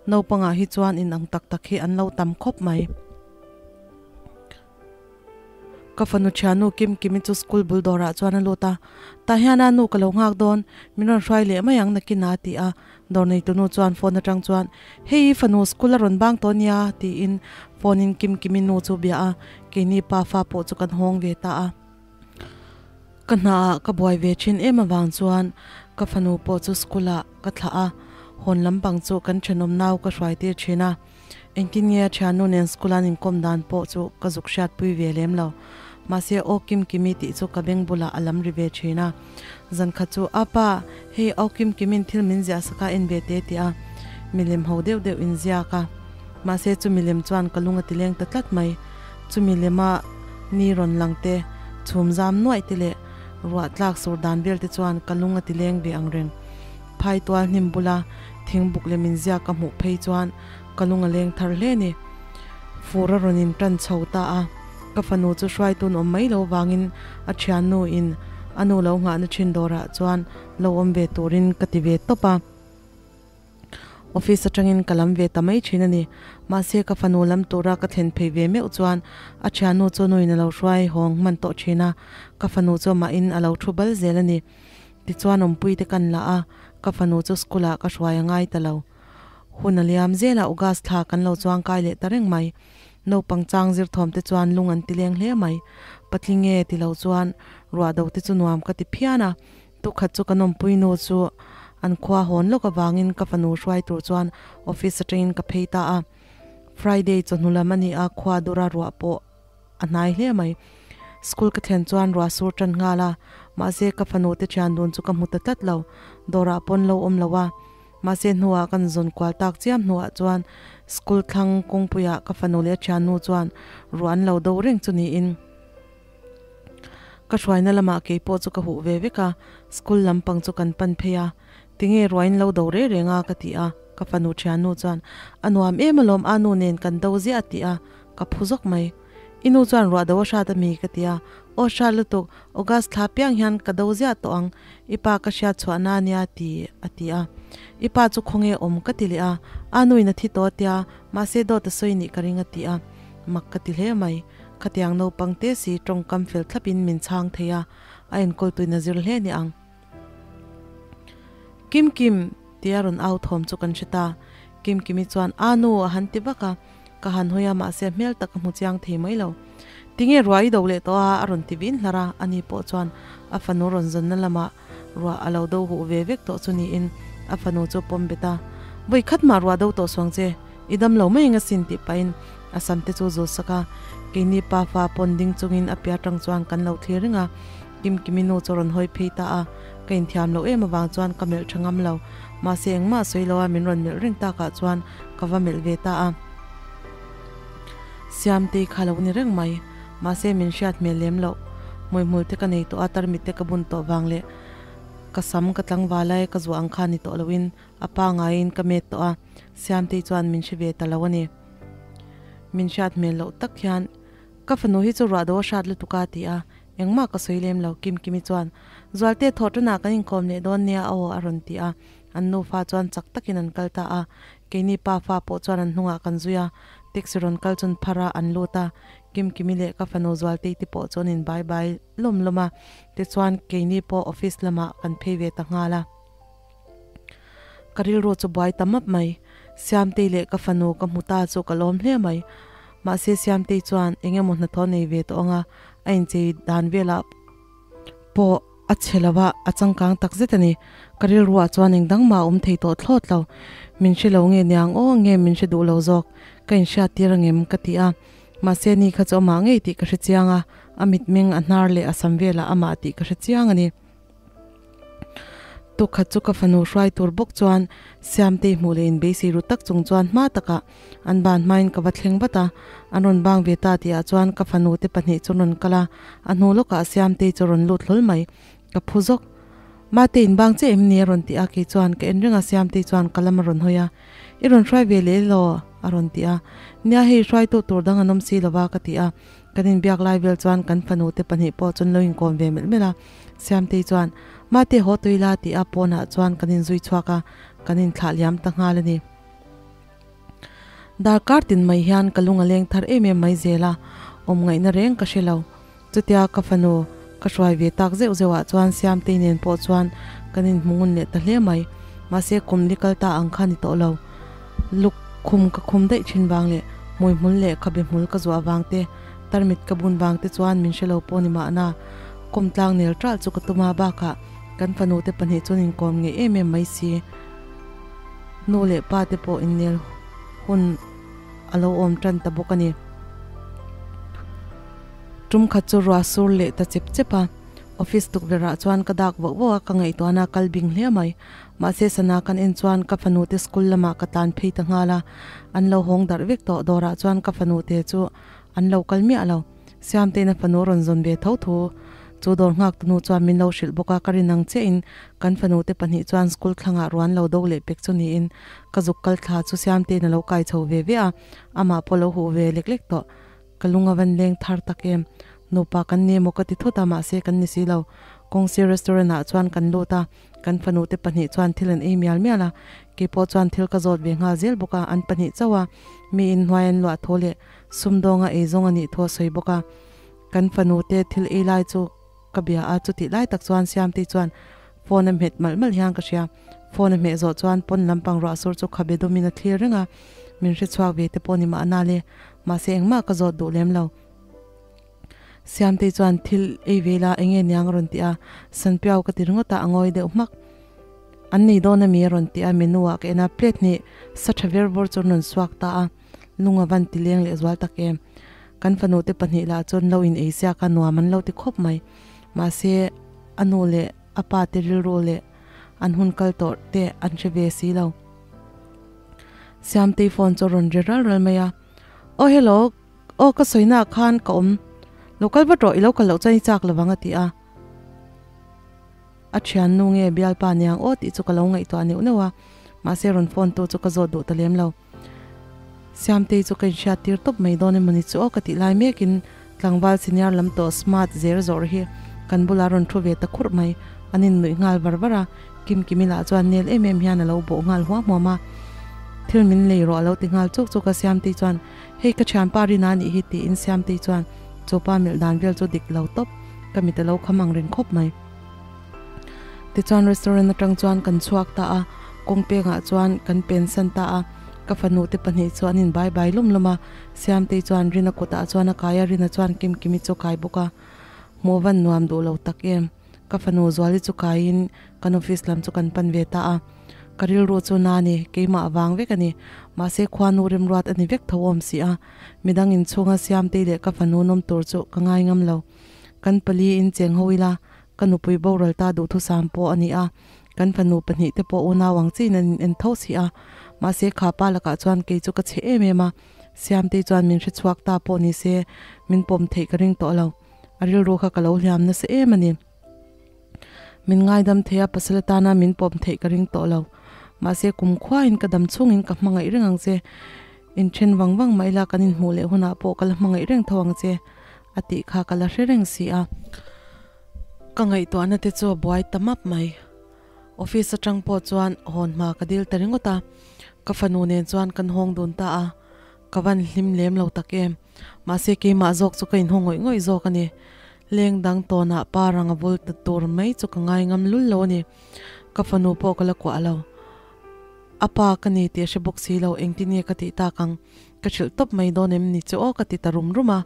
Speaker 1: naupangah hi chuan in ang tak tak hi an lo tam khawp mai. Ka fanu thiannu Kim Kimi chu school bul dawrah chuan a lut a, Tah hian a nu ka lo nghak dawn, min rawn hruai leh mai ang nakin a ti a. Dawr neitunu chuan phone atang chuan, Hei i fanu school a rawn bang tawh nia tiin phone in Kim Kimi nu chu bia a, keini pa fa pawh chu kan hawng ve ta a. Ka hnaah ka buai ve thin em avang chuan ka fanu pawh chu school ah ka thlah a, hawn lampang chu kan thenawm nau ka hruai tir thin a. Engtin nge a thiannu nen school an inkawm dan pawh chu ka zuk hriatpui ve lem lo. Mahse aw Kim Kimi tih chu ka beng bulah a lam ri ve thin a. Zan khat chu a pa, hei aw Kim Kimin thil min ziah sak a en ve te ti a, milem ho deuh deuh in ziak a. Mahse chu milem chuan ka lung a ti leng ta tlat mai. Chu milema ni rawn lang te, chhum zam nuaih te leh ruah tlak sur dan vel te chuan ka lung a ti leng ve ang reng. Phai tual hnim bula thingbuk leh min ziak ka hmuh phei chuan ka lung a leng thar hle ni. Fur a rawn in tan chho ta a, ka fanu chu hruaitun awm mai lo vangin a thiannu in a nu lo nghahna thin dawrah chuan lo awm ve turin ka ti ve tawp a. Office atangin ka lam ve ta mai thin a ni. Mahse ka fanu lam tura ka thlen phei ve meuh chuan a thiannu chu nuin a lo hruai hawng hman tawh thin a, ka fanu chu amahin a lo thu bal zel a ni. Tichuan awmpui te kan la a, ka fanu chu school ah ka hruai a ngai ta lo. Hun a liam zel a, August thla kan lo chuang kai leh ta reng mai. Naupang chang zir thawm te chuan lung an ti leng hle mai. Patling e ti lo chuan ruah do te chu nuam ka ti phian a. Tukhat chu kan awmpui nu chu an khua hawn lawk avangin ka fanu hruai tur chuan office atangin ka phei ta a. Friday chawhnu lam a ni a, khua dura ruah pawh a hnai hle mai. School ka thlen chuan ruah sur tan nghal a, mahse ka fanu te thian dun chu ka hmu ta tlat lo, dawrah pawn lo awm lo a, mahse hnuah kan zawn kual tak chiam hnuah chuan school thlang kawngpuiah ka fanu leh a thiannu chuan ruah an lo do reng chu niin ka hruaina lamah keipawh chu ka huh ve vek a, school lampang chu kan pan phei a, tinge ruain lo do reng reng a ka ti a, ka fanu thiannu chuan a nuam em alawm a nu nen kan do ziah a ti a, ka phu zawk mai. I nu chuan ruah do a hrat a mi? ka ti a. Aw hrat lutuk, August thla piang hian ka do ziah tawh ang, i pa ka hriat chhuah na nia ti a ti a. I pa chu khawnge awm? ka ti leh a. A nuin a thi tawh a tia, mahse dawt a sawi nih ka ring a ti a. Mak ka ti hle mai. Khatiang naupang te si tawngkam fel thlapin min chhang thei a, a enkawl tuin a zir hle ni ang. Kim Kim! tia rawn au thawm chu kan hre ta. Kim Kimi chuan, A nu! a han ti vak a. Ka han hawi a, mahse hmel tak ka hmu chiang thei mai lo. Tinge ruah i do leh tawh a? a rawn ti vin hlar a, ani pawh chuan a fanu rawn zawnna lamah ruah a lo do huh ve vek tawh chu niin a fanu chu pawm bet a. Vawi khat mah ruah do tawh suang che, i dam lo mai eng asin tih pahin a sam te chu zul sak a, keini pa fa pawn ding chungin a piah atang chuan kan lo thlir reng a, Kimkimi nu chu rawn hawi phei ta a, ka inthiam loh em avang chuan ka melh tha ngam lo. Mahse engmah sawi lo a min rawn melh reng takah chuan ka va melh ve ta a. Siamtei kha lo ni reng mai. Mahse min hriat hmel lem loh. Hmuihmul te ka nei tawh a, tarmit te ka bun tawh vang leh ka sam ka tlangval lai ka zuah ang kha ni tawh loin a pangaiin ka met tawh a, Siamtei chuan min hre ve ta lo a ni. Min hriat hmel loh tak hian ka fanu hi chu ruah do a hrat lutuk a ti a, Engmah ka sawi lem lo, Kimkimi chuan, Zualte thawh ṭanah kan inkawm leh dawn nia aw a rawn ti a. An nufa chuan chak takin an kal ta a. Keini pa fa pawh chuan an hnungah kan zui a. Taxi rawn kal chun phar a, an lut a. Kimkimi leh ka fanu Zualtei te pawh chuan in bai bai lawm lawm a. Tichuan keini pawh office lamah kan phei ve ta nghal a. Ka rilru chu buai ta map mai. Siamtei leh ka fanu ka hmu ta chu ka lawm hle mai. Mahse Siamtei chuan eng emaw hnathawh nei ve tawh ang a, a inchei dan velah pawh a chhe lo a, a changkang tak zet a ni. Ka rilruah chuan eng dang mah a awm thei tawh thlawt lo. Min hre lo nge niang aw nge min hre duh lo zawk? Ka inhriat tir angem ka ti a. Mahse ni kha chu amah ngei tih ka hre chiang a, a mitmeng a hnar leh a sam velah amah tih ka hre chiang a ni. Tukhat chu ka fanu hruai tur bawk chuan Siamtei hmuh leh inbeisei ru tak chung chuan hma takah an ban hmain ka va thleng vat a, an rawn bang ve ta tihah chuan ka fanu te pahnih chu rawn kal a, a hnu lawkah Siamtei chu rawn lut hlawl mai. Ka phu zawk. Mate inbang che em ni? a rawn ti a, kei chuan ka en reng a, Siamtei chuan ka lam a rawn hawi a, I rawn hruai ve leh elaw? a rawn ti a, Nia hei hruaitu tur dang an awm si lova ka ti a, Kan inbiak lai vel chuan kan fanu te pahnih pawh chuan lo inkawm ve melh melh a. Siamtei chuan, Mate haw tui la tih a pawnah chuan kan inzui chhuak a, kan inthlah liam ta nghal a ni. Darkar tin mai hian ka lung a leng thar em em mai zel a, awm ngaihna reng ka hre lo. Chutia ka fanu ka hruai ve tak zeuh zeuhah chuan Siamtei nen pawh chuan kan inhmu ngun leh ta hle mai. Mahse kum li kal ta ang kha ni tawh lo. Luk khum ka khum daih thin vang leh hmuihmul leh khabe hmul ka zuah vang te, tarmit ka bun vang te chuan min hre lo pawh ni mahna. Kawm tlang nel ṭalh chu ka tum a, bakah kan fanu te pahnih chuan inkawm ngei em em mai si. Nu leh pa te pawh innel hun a lo awm ṭan ta bawk a ni. Tum khat chu ruah sur leh ta chep chep a, office tukverhah chuan ka dak vauh vauh a, ka ngaihtuahna a kal bing hle mai. Mahse sana kan en chuan ka fanu te school lamah ka tlan phei ta nghal a, an lo hawng darh vek tawh dawrah chuan ka fanu te chu an lo kal miah lo. Siamtein a fanu a rawn zawn ve tho thu chu dawr nghak tunu chuan min lo hrilh bawk a, ka rin ang chiahin kan fanu te pahnih chuan school thlangah ruan lo do leh pek chu niin ka zuk kal thla chu Siamtein a lo kai chho ve ve a, amah pawh lo huh ve lek lek tawh. Ka lung a van leng thar tak em? Nupa kan ni emaw ka ti thut a, mahse kan ni si lo. Kawngsi restaurant ah chuan kan lut a, kan fanu te pahnih chuan thil an ei mial mial a, keipawh chuan thil ka zawt ve nghal zel bawk a, an pahnih chauh a, mi in hnuai an luah thu leh sumdawnga ei zawng a nih thu a sawi bawk a. Kan fanu te thil ei lai chu ka bia a, chutih lai tak chuan Siamtei chuan phone a hmet malh malh hian ka hria. Phone a hmeh zawh chuan pawn lampang ruah sur chu khabe dawmin a thlir reng a, min hre chhuak ve te pawh ni mahna le, mahse engmah ka zawt duh lem lo. Siamtei chuan thil ei ve la enge niang a rawn ti a, Sanpiau ka ti ringawt a, a ngawi deuh hmak. An nei dawn ami a rawn ti a, menu ah ka en a, plate hnih sa tha ver vawr chu an rawn suak ta a, lung a van ti leng leh zual tak em. Kan fanu te pahnih lah chuan lo in ei siak a nuam an lo ti khawp mai. Mahse a nu leh a pa te rilru leh an hun kal tawh te an hre ve si lo. Siamtei phone chu a rawn ri ral ral mai a, Aw hello, aw ka sawina ah khan ka awm, lo kal vat rawh i lo kal loh chuan i chak lovang a ti a. A thiannu nge bialpa niang aw tih chu ka lo ngaihtuah neuh neuh a, mahse rawn phone tu chu ka zawt duh ta lem lo. Siamtei chu ka inhriat tir tawp mai dawn emawni chu aw ka tih lai mekin tlangval senior lam tawh smart zer zawrh hi kan bulah rawn thu ve ta khurh mai. An innuih nghal var var a, Kimkimi lah chuan nel em em hian a lo bawh nghal huam huam a. Thil min lei rawh a lo ti nghal chuk chuk a, Siamtei chuan hei ka thianpa Rina anih hi tiin Siamtei chuan chupa melh dan vel chu dik lo tawp ka mit a lo kham ang reng khawp mai. Tichuan restaurant atang chuan kan chhuak ta a, kawng pengah chuan kan pen san ta a, ka fanu te pahnih chu an in bai bai lum lum a, Siamtei chuan Rina kutah chuan a kai a, Rina chuan Kimkimi chu kai bawk a, hmuh van nuam duh lo tak em, ka fanu Zuali chu kaiin kan office lam chu kan pan ve ta a, ka rilru chu na ni, keimah vang vek a ni, mahse khuanu remruat a ni vek tho awm si a, midang inchhunga Siamtei leh ka fanu nawm tur chu ka ngai ngam lo, kan pali in cheng ho ila Ka nupui boral ta duhthusam pawh a ni a, kan fanu pahnih te pawh unau ang chiin an in en tho si a. Mahse kha pa lakah chuan kei chu ka chhe em em a, Siamtei chuan min hre chhuak ta pawh ni se min pawm theih ka ring tawh lo. A rilru kha ka lo hliam nasa em a ni. Min ngaidam thei a, pasal atana min pawm theih ka ring tawh lo. Mahse kum khuain ka dam chhungin ka hmangaih reng ang che. Inthen vang vang mah ila kan inhmuh leh hunah pawh ka la hmangaih reng tho ang che. A tih kha ka la hre reng si a. Ka ngaihtuahna te chu a buai ta map mai. Office atang pawh chuan hawn hma ka dil ta ringawt a, ka fanu nen chuan kan hawng dun ta a, ka van hlim lem lo tak em. Mahse keimah zawk chu ka inhaw ngawih ngawih zawk a ni. Leng dang tawnah pa rang a vul ta tur mai chu ka ngai ngam lul lo a ni. Ka fanu pawh ka la kuah lo. A pa ka ni tih a hre bawk si lo, engtin nge ka tih tak ang? Ka hrilh tawp mai dawn em ni chu aw ka ti ta rum rum a,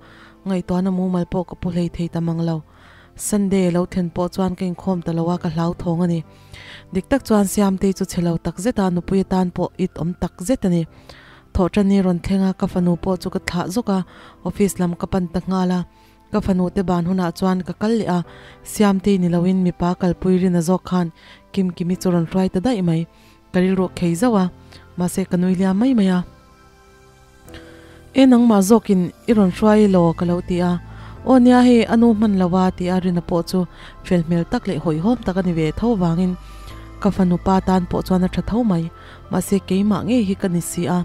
Speaker 1: ngaihtuahna mumal pawh ka pu hlei thei ta mang lo. Sunday lo thlen pawh chuan ka inkhawm ta lo a, ka hlauthawng a ni. Dik tak chuan Siamtei chu chhe lo tak zet a, nupui atan pawh it awm tak zet a ni. Thawhṭani rawn thleng a, ka fanu pawh chu ka thlah zawk a, office lam ka pan ta nghal a. Ka fanu te ban hunah chuan ka kal leh a, Siamtei ni loin mipa kalpui rina zawk khan Kimkimi chu rawn hruai ta daih mai. Ka rilru khei zauh a, mahse ka nui liam mai mai a. E nangmah zawkin i rawn hruai elaw ka lo ti a, aw nia hei a nu hman lo a ti a Rina pawh chu fel hmel tak leh hawihhawm tak a ni ve tho vangin ka fanu pa tan pawh chuan a tha tho mai, mahse keimah ngei hi ka ni si a.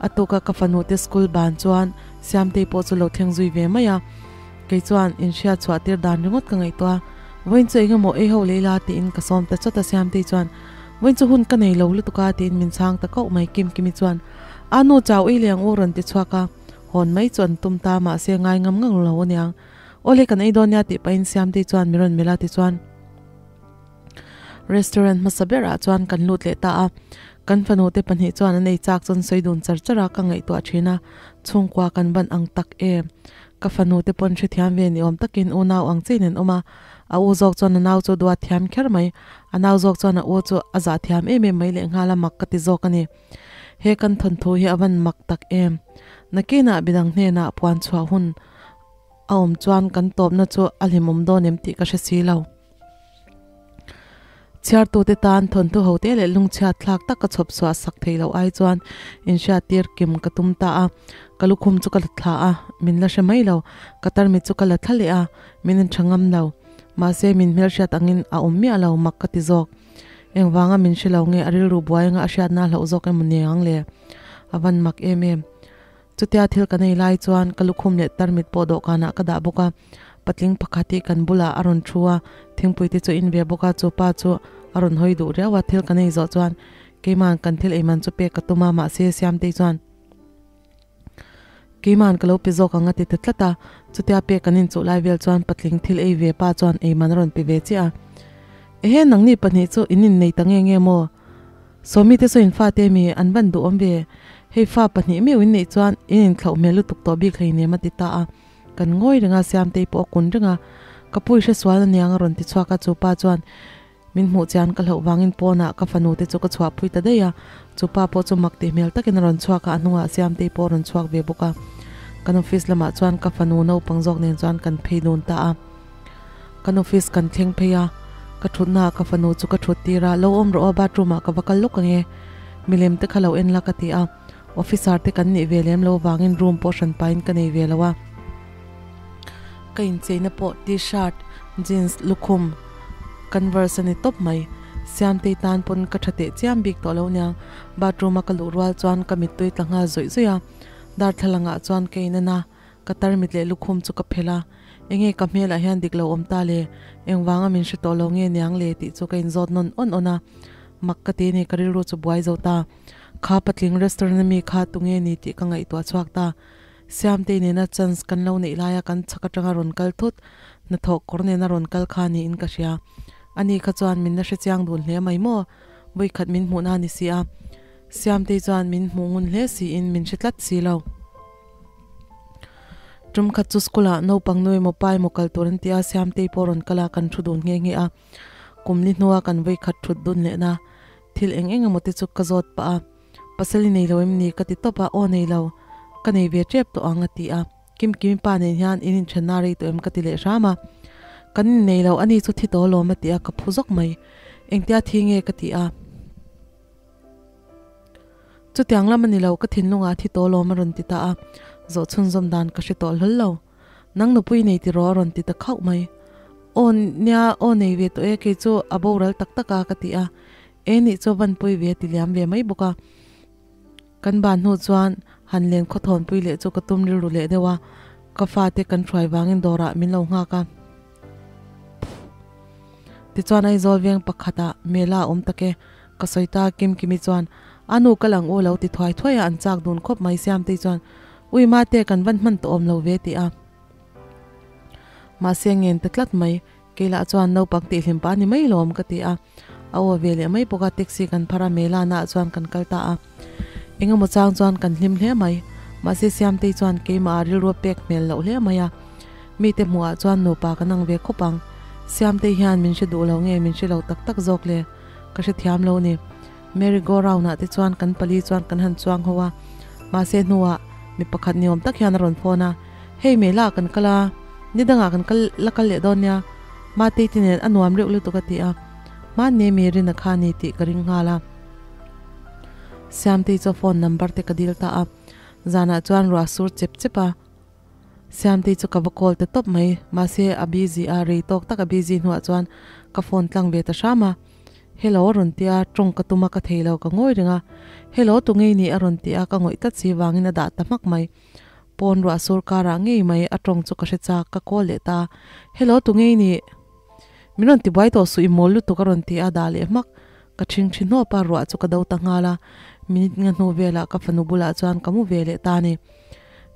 Speaker 1: A tuka ka fanu te school ban chuan Siamtei pawh chu lo thleng zui ve mai a, kei chuan inhriat chhuah tir dan ringawt ka ngaihtuah a, vawiin chu engemaw ei ho leh ila tiin ka sawm ta chawt a Siamtei chuan Vawiin chu hun ka nei lo lutuk a tiin min chhang ta kauh mai Kimkimi chuan A nu chau ei leh ang u rawn ti chhuak a, hawn mai chu an tum ta mahse ngai ngam ngang lo aniang. Awle kan ei dawn nia tih pahin Siamtei chuan min rawn melh a tichuan Restaurant hmasa berah chuan kan lut leh ta a, kan fanu te pahnih chuan an ei chak chuan sawi dun char char a ka ngaihtuah thin a, chhungkua kan ban ang tak em. Ka fanu te pawn hrethiam ve ni awm takin unau ang chiin an awm a, a u zawk chuan a nau chu duat thiam kher mai, a nau zawk chuan a u chu a zah thiam em em mai lehnghal a mak ka ti zawk a ni. He kan thawnthu hi a van mak tak em. Nakinah midang hnenah puan chhuah hun a awm chuan kan tawpna chu a hlimawm dawn em tih ka hre si lo. Chhiartute tan thawnthu hote leh lungchhiat thlak tak ka chhawp chhuah sak thei loh ai chuan inhriattir kim ka tum ta a, ka lukhum chu ka la thla a, min la hre mai lo, ka tarmit chu ka la thla leh a, min intha ngam lo. Mahse min hmelhriat angin a awm miah lo mak ka ti zawk. Engvanga min hre lo nge a rilru buai anga a hriatna a hlauh zawk emaw ni ang le? A van mak em em. Chutia thil ka nei lai chuan ka lukhum leh tarmit pawh dawhkanah ka dah bawk a, patling pakhat hi kan bulah a rawn thu a, thingpui te chu in ve bawk a, chu pa chu a rawn hawi duh riau a, thil ka nei zawh chuan keima'n kan thil ei man chu pek ka tum a, mahse Siamtei chuan keima'n ka lo pe zawk ang a ti ta tlat a, chutia pek kan inchuh lai vel chuan patling thil ei ve pa chuan ei man a rawn pe ve chiah a, Ehe nangni pahnih chu in innei ta nge nge maw? Sawmi te saw in fate mi an van duh awm ve, hei fa pahnih meuh in neih chuan in inthlauh hmel lutuk tawh bik hleinem a ti ta a, kan ngawi reng a Siamtei pawh a kun reng a, ka pui hre sual aniang a rawn ti chhuak a chu pa chuan min hmuh chian ka hlauh vangin pawnah ka fanu te chu ka chhuah pui ta daih a, chu pa pawh chu mak tih hmel takin a rawn chhuak a a hnungah Siamtei pawh a rawn chhuak ve bawk a. Kan office lamah chuan ka fanu naupang zawk nen chuan kan phei dun ta a. Kan office kan thleng phei a, ka thutna ah ka fanu chu ka thut tir a, Lo awm rawh aw, bathroom ah ka va kal lawk ang e, milem te kha lo en la ka ti a. Officer te kan nih ve lem lo vangin room pawh hran pahin ka nei ve lo a. Ka incheina pawh t-shirt, jeans, lukhum, converse a ni tawp mai. Siamtei tan pawn ka tha teh chiam bik tawh lo niang. Bathroom a ka luh rual chuan ka mittui tla nghal zawih zawih a. Darthlalang ah chuan ka in en a, ka tarmit leh lukhum chu ka phelh a. Enge ka hmel ah hian dik lo awm ta le? Engvanga min hre tawh lo nge niang le tih chu ka inzawt nawn awn awn a. Mak ka ti ni, ka rilru chu buai zo ta. Kha patling restaurant ami kha tunge ni tih ka ngaihtuah chhuak ta. Siamtei nena chance kan lo neih laia kan chhak atanga rawn kal thut, hnathawh kawr nena rawn kal kha niin ka hria. Ani kha chuan min la hrechiang dun hle mai maw? Vawikhat min hmuhna a ni si a. Siamtei chuan min hmuh ngun hle siin min hre tlat si lo. Tum khat chu school ah naupang nu emaw pa emaw kal tur an ti a, Siamtei pawh rawn kal a, kan thu dun nghe nghe a. Kum li hnua kan vawikhat thut dun lehna thil eng eng emaw te chu ka zawt pah a. Pasal i nei lo em ni? Ka ti tawp a, Aw nei lo, ka nei ve tep tawh ang a ti a. Kim Kimi pa nen hian in inthenna rei tawh em ka ti leh hram a. Kan innei lo, ani chu thi tawh alawm a ti a, ka phu zawk mai. Engtia thi nge ka ti a. Chutiang lam a ni lo, ka thinlungah thi tawh alawm a rawn ti ta a, zawh chhunzawm dan ka hre tawh hlawl lo. Nang nupui nei ti rawh a rawn ti ta khauh mai. Aw nia, aw nei ve tawh e, kei chu a boral tak tak a ka ti a. E nih chu van pui ve ti liam ve mai bawk a. Kan ban hnu chuan han len khawthawn pui leh chu ka tum rilru leh deuh a, ka fate kan hruai vangin dawrah min lo nghak a. Tichuan Aizawl veng pakhatah Mela a awm tak e, ka sawi ta Kimkimi chuan a nu ka lang u lo ti thuai thuai a, an chak dun khawp mai Siamtei chuan Ui mate kan van hman tawh awm lo ve ti a. Mahse ngen ta tlat mai, keilah chuan naupang tihhlim pah a ni mai lawm ka ti a. A aw ve leh mai bawk a, taxi kan phar a, Mela naah chuan kan kal ta a. Engemaw chang chuan kan hlim hle mai. Mahse Siamtei chuan keimah ah rilru a pek hmel loh hle mai a. Mite hmuhah chuan nupa kan ang ve khawp ang. Siamtei hian min hre duh lo nge min hre lo tak tak zawk le? Ka hrethiam lo ni. Merry go round ah te chuan kan pali chuan kan han chuang ho a. Mahse hnuah mi pakhat ni awm tak hian a rawn phone a, Hei Mela ah kan kal a, ni dangah kan kal la kal leh dawn nia. Matei te nen a nuam reuh lutuk a ti a. Hmanni mi Rina kha a ni tih ka ring nghal a. Siamtei chu a phone number te ka dil ta a. Zanah chuan ruah sur chep chep a. Siamtei chu ka va call ta tawp mai. Mahse a busy a, rei tawk tak a busy hnuah chuan ka phone tlang ve ta hram a. Hello a rawn ti a, tawng ka tum a ka thei lo ka ngawi reng a. Hello tu ngei ni a rawn ti a, ka ngawih tlat si vangin a dah ta hmak mai. Pawn ruah sur karah ngei mai a tawng chu ka hre chak, ka call leh ta a. Hello tu ngei ni? Min rawn ti buai tawh suh i mawl lutuk a rawn ti a, dah leh hmak. Ka ṭhing ṭhi hnawp a, ruah chu ka do ta nghal a. Minute nga hnu velah ka fanu bulah chuan ka mu ve leh ta a ni.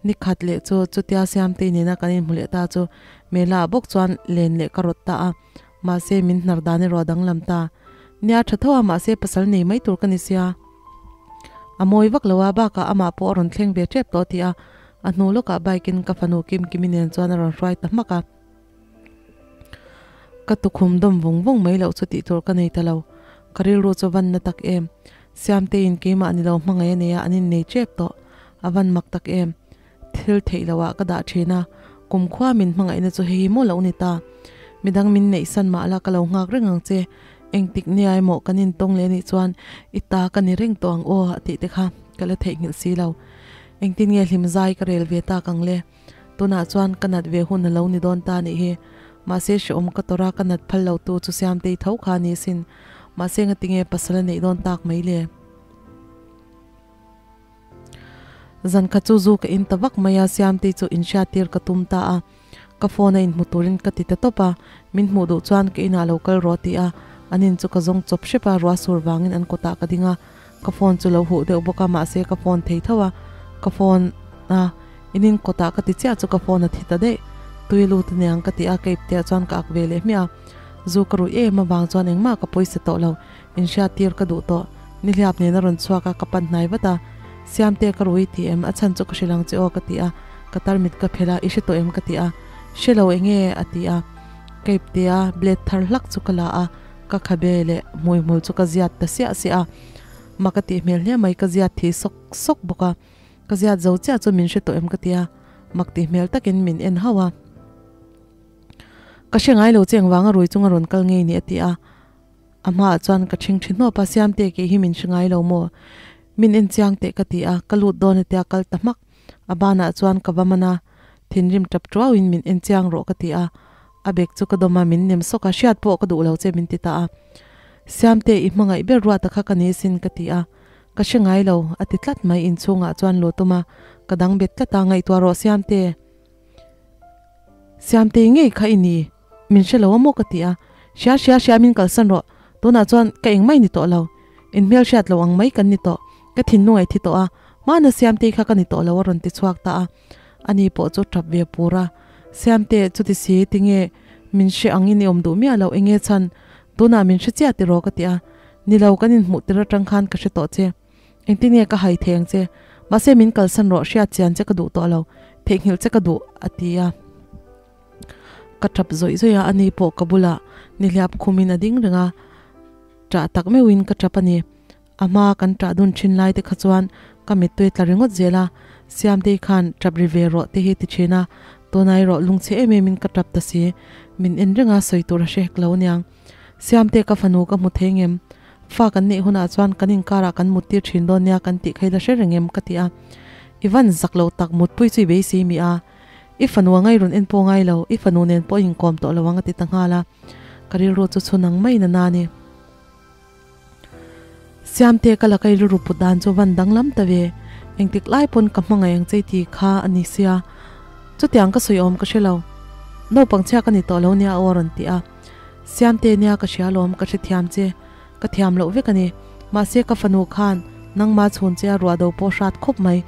Speaker 1: Ni khat leh chu chutia Siamtei nena kan inhmu leh ta chu Mela ah bawk chuan len leh ka rawt ta a. Mahse min hnar dan erawh a danglam ta. Nia ṭha tho a, mahse pasal nei mai tur ka ni sia. A mawi vak lo a, bakah amah pawh a rawn thleng ve ṭep tawh tih a, a hnu lawkah bike in ka fanu Kimkimi nen chuan a rawn hruai ta hmak a. Ka tukhum dawm vung vung mai loh chu tih tur ka nei ta lo. Ka rilru chu van na tak em. Siamteiin keimah ni lo hmangaih a nei a, an innei tep tawh. A van mak tak em. Thil theih loh ah ka dah thin a, kumkhua min hmangaihna chu hei hi maw lo ni ta. Midang min neih san mah la ka lo nghak reng ang che. Engtik nia emaw kan intawng leh anih chuan i ta ka ni reng tawh ang aw a tih te kha ka la theihnghilh si lo. Engtin nge hlim zai ka rel ve tak ang le? Tunah chuan ka nat ve hun a lo ni dawn ta nih hi. Mahse hrehawm ka tawrh a, ka nat phal lo tu chu Siamtei tho kha a ni asin. Mahse ngatinge pasal a neih dawn tak mai le? Zan kha chu zu ka in ta vak mai a, Siamtei chu inhriattir ka tum ta a. Ka phone a inhmu turin ka ti ta tawp a, min hmuh duh chuan ka inah lo kal rawh tih a, an in chu ka zawng chawp hrep a, ruah sur vangin an kawtah ka ding a, ka phone chu lo huh deuh bawk a, mahse ka phone thei tho a, ka phone a in in kawtah ka ti chiah chu ka phone a thi ta daih, tui lut aniang ka ti a, ka ipte ah chuan ka ak ve leh hmiah a, zu ka ruih em avang chuan engmah ka pawisa tawh lo, inhriattir ka duh tawh, nihliap nen a rawn chhuak a, ka pan hnai vat a, Siamte ka rui ti em, a chhan chu ka hrilh ang che aw ka ti a, ka tarmit ka phelh a, i hre tawh em ka ti a, hre lo enge a ti a, ka ipte a, blade thar hlak chu ka la a, ka khabe leh hmui hmul chu ka ziat ta siah siah a, mak a tih hmel hle mai, ka ziat thi sawk sawk bawk a, ka ziat zo chiah chu min hre tawh em ka ti a. Mak ti hmel takin min en hauh a. Ka hre ngai lo che engvanga rui chunga rawn kal ngei ni a ti a. A hmaah chuan ka ṭhing ṭhi hnawp a, Siamte kei hi min hre ngai lo maw? Min en chiang teh ka ti a, ka lut dawn a tia kal ta hmak. A banah chuan ka va man a, thinrim ṭap ṭuauin min en chiang rawh ka ti a. A bag chu ka dawm a, min nem sawk a, hriat pawh ka duh lo che min ti ta a. Siamte i hmangaih ber ruata kha ka ni sin ka ti a. Ka hre ngai lo, a ti tlat mai inchhungah chuan lu tum a, ka dang bet tlat a, ngaihtuah rawh Siamte. Siamtei ngei kha i ni, min hre lo a maw ka ti a, hria hria hria min kalsan rawh, tunah chuan ka eng mai ni tawh lo, in hmel hriat lo ang mai kan ni tawh, ka thinlung a i thi tawh a, hmana Siamtei kha ka ni tawh lo a rawn ti chhuak ta a, ani pawh chu tap ve pur a, Siamte chuti si tinge min hre ang in i awm duh miah lo enge chhan, tunah min hre chiah tiraw ka ti a, ni lo kan inhmuh tir atang khan ka hre tawh che. Engtin nge ka hai thei ang che? Mahse min kalsan rawh, hriat chian che ka duh tawh lo, theihnghilh che ka duh, a ti a. Ka tap zawih zawih a, ani pawh ka bulah nihliap khumin a ding reng a, ṭah tak meuhin ka tap a ni. A hma kan ṭah dun ṭhin lai te kha chuan ka mittui tla ringawt zel a, Siamtei khan ṭap ri ve rawh te hi ti ṭhin a, tunah erawh lungchhe em emin ka ṭap ta si, min en reng a, sawi tur a hre hek lo aniang. Siamte ka fanu ka hmu thei ngem? Fa kan neih hunah chuan kan inkarah kan mut tir thin dawn nia kan tih kha i la hre reng em? ka ti a. I van zak lo tak mutpui chu i beisei mi a. I fanu a ngai rawn en pawh ngai lo, i fanu nen pawh i inkawm tawh lo ang a ti ta nghal a. Ka rilru chu chhun ang maiin a na ni. Siamte ka laka i rilru put dan chu van danglam ta ve. Engtik lai pawn ka hmangaih ang che i ti kha a ni sia. Chutiang ka sawi awm ka hre lo. Naupang chhia ka ni tawh lo nia aw a rawn ti a. Siamte nia ka hria lawm ka hrethiam che, ka thiam loh vek a ni. Mahse ka fanu khan nangma chhun che a ruah do pawh hrat khawp mai,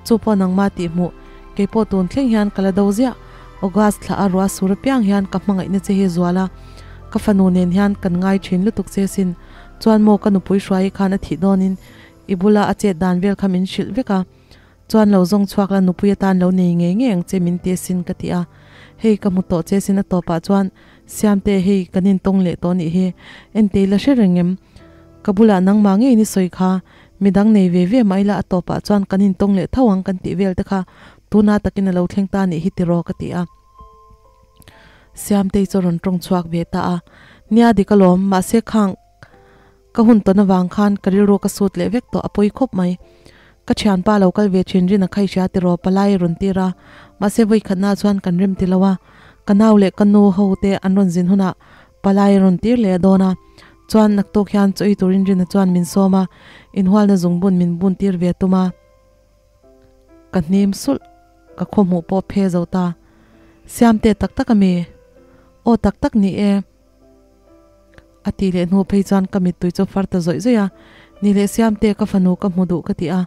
Speaker 1: chu pawh nangma tih hmuh, kei pawh tun thleng hian ka la do ziah. August thla a ruah sur apiang hian ka hmangaihna che hi zual a, ka fanu nen hian kan ngai thin lutuk che sin. Chuan maw ka nupui hruai khan a thih dawnin i bula a chet dan vel kha min hrilh vek a. Chuan lo zawng chhuak la nupui atan lo nei ngei ngei ang che min ti asin ka ti a, hei ka hmu tawh che sin a tawpah chuan Siamte hei kan intawng leh tawh nih hi entei la hre reng em? Ka bulah nangmah ngeiin i sawi kha midang nei ve ve mah ila a tawpah chuan kan intawng leh tho ang kan tih vel te kha tuna takin a lo thleng ta nih hi tiraw ka ti a. Siamtei chu a rawn tawng chhuak ve ta a, nia dik alawm mahse khang Ka hun tawn avang khan ka rilru ka sut leh vek tawh a pawi khawp mai. Ka thianpa lo kal ve thin rin a khai hria tiraw palai a rawn tir a, mahse vawi khatna chuan kan rem ti lo a, ka nau leh ka nu ho te an rawn zin hunah palai a rawn tir leh a dawn a, chuan naktuk hian chaw ei turin Rina chuan min sawm a, inhualna zungbun min bun tir ve tum a. Ka hnim sulh, ka khaw hmuh pawh phe zo ta. Siamte tak tak a mi? Aw tak tak ni e. A tih leh hnu phei chuan ka mittui chu far ta zawih zawih a, Ni leh Siamte ka fanu ka hmu duh ka ti a,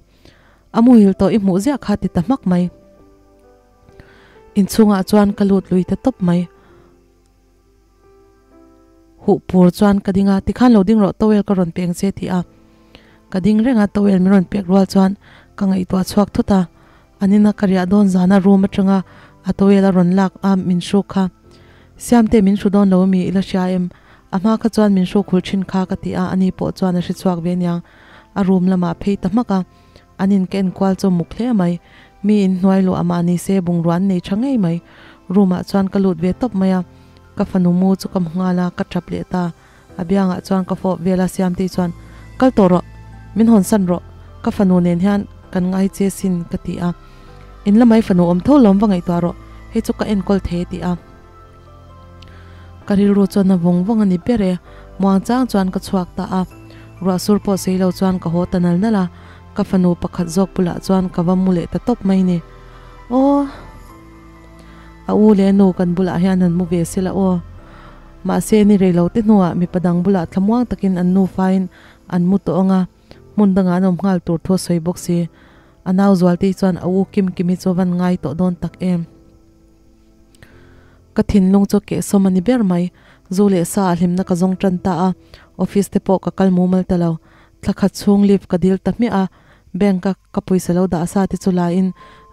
Speaker 1: a muhil tawh i hmuh ziah kha ti ta hmak mai. Inchhungah chuan ka lut lui ta tawp mai. Huh pur chuan ka ding a, tikhan lo ding rawh towel ka rawn peng che ti a. Ka ding reng a, towel min rawn pek rual chuan ka ngaihtuah chhuak thut a, An ina ka riah dawn zana room atanga a towel a rawn lak a min hruk kha. Siamte min hru dawn lo ami ila hria em? A hma kha chuan min hruk hul thin kha ka ti a, ani pawh chuan a hre chhuak ve aniang. A room lamah phei ta hmak a, an in ka enkual chu muk hle mai. Mi in hnuai luah mahni se bungrua an nei tha ngei mai. Room ah chuan ka lut ve tawp mai a, ka fanu mu chu ka hmu nghal a, ka tap leh ta. A biangah chuan ka fawp vel a, Siamtei chuan, Kal tawh rawh, min hawn san rawh, ka fanu nen hian kan ngai che sin ka ti a. In lamai fanu awm tho lawm va ngaihtuah rawh, hei chu ka enkawl thei a ti a. Ka rilru chuan a vawng vawng a ni ber e, muang chang chuan ka chhuak ta a. Ruah sur pawh sei lo chuan ka haw ta nal nal a, ka fanu pakhat zawk bulah chuan ka va mu leh ta tawp mai ni. Aw. A u leh a nu kan bulah hian han mu ve se la aw. Mahse ni rei lo te hnuah mipa dang bulah thlamuang takin an nufain an mu tawh ang a, hmun dangah an awm nghal tur thu a sawi bawk si. A nau Zualtei chuan a u Kim Kimi chu a van ngai tawh dawn tak em. Ka thinlung chu kehsawm a ni ber mai. Zu leh sa a hlimna ka zawng tan ta a, office te pawh ka kal mumal ta lo. Thla khat chhung leave ka dil ta hmiah a, bank a ka pawisa lo dah sa te chu la in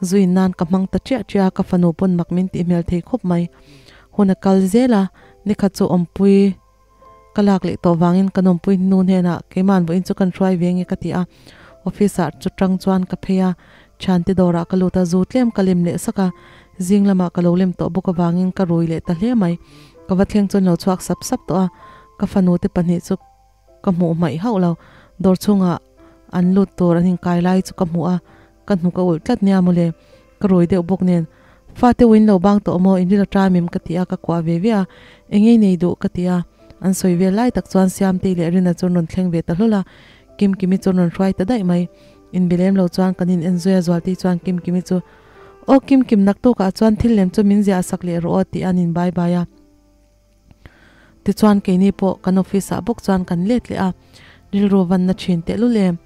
Speaker 1: zu in nan ka hmang ta chiah chiah a, ka fanu pawn mak min tih hmel thei khawp mai. Hun a kal zel a, nikhat chu awmpui ka lak leh tawh vangin kan awmpui hnu hnenah keima'n vawiin chu kan hruai ve nge ka ti a, office ah chu tang chuan ka phei a. Thiante dawrah ka lut a, zu tlem ka lem leh sak a, zing lamah ka lo lem tawh bawk avangin ka rui leh ta hle mai. Ka va thleng chuan lo chhuak sap sap tawh a, ka fanu te pahnih chu ka hmuh hmaih hauh lo. Dawr chhungah an lut tur an inkai lai chu ka hmuh a, ka hnuk a ulh tlat nia mawle. Ka rui deuh bawk nen, Fate u in lo bang tawh maw, in ril a ṭam em ka ti a, ka kuah ve ve a, eng ei nei duh ka ti a, an sawi vel lai tak chuan Siamtei leh Rina chu an rawn thleng ve ta hlawl a, Kimkimi chu an rawn hruai ta daih mai. Inbe lem lo chuan kan in en zui a, Zualtei chuan Kimkimi chu, Aw Kimkim, naktukah chuan thil lem chu min ziah sak leh rawh aw tih a an in bai bai a. Tichuan keini pawh kan office ah bawk chuan kan let leh a, rilru vanna thin tehlul em.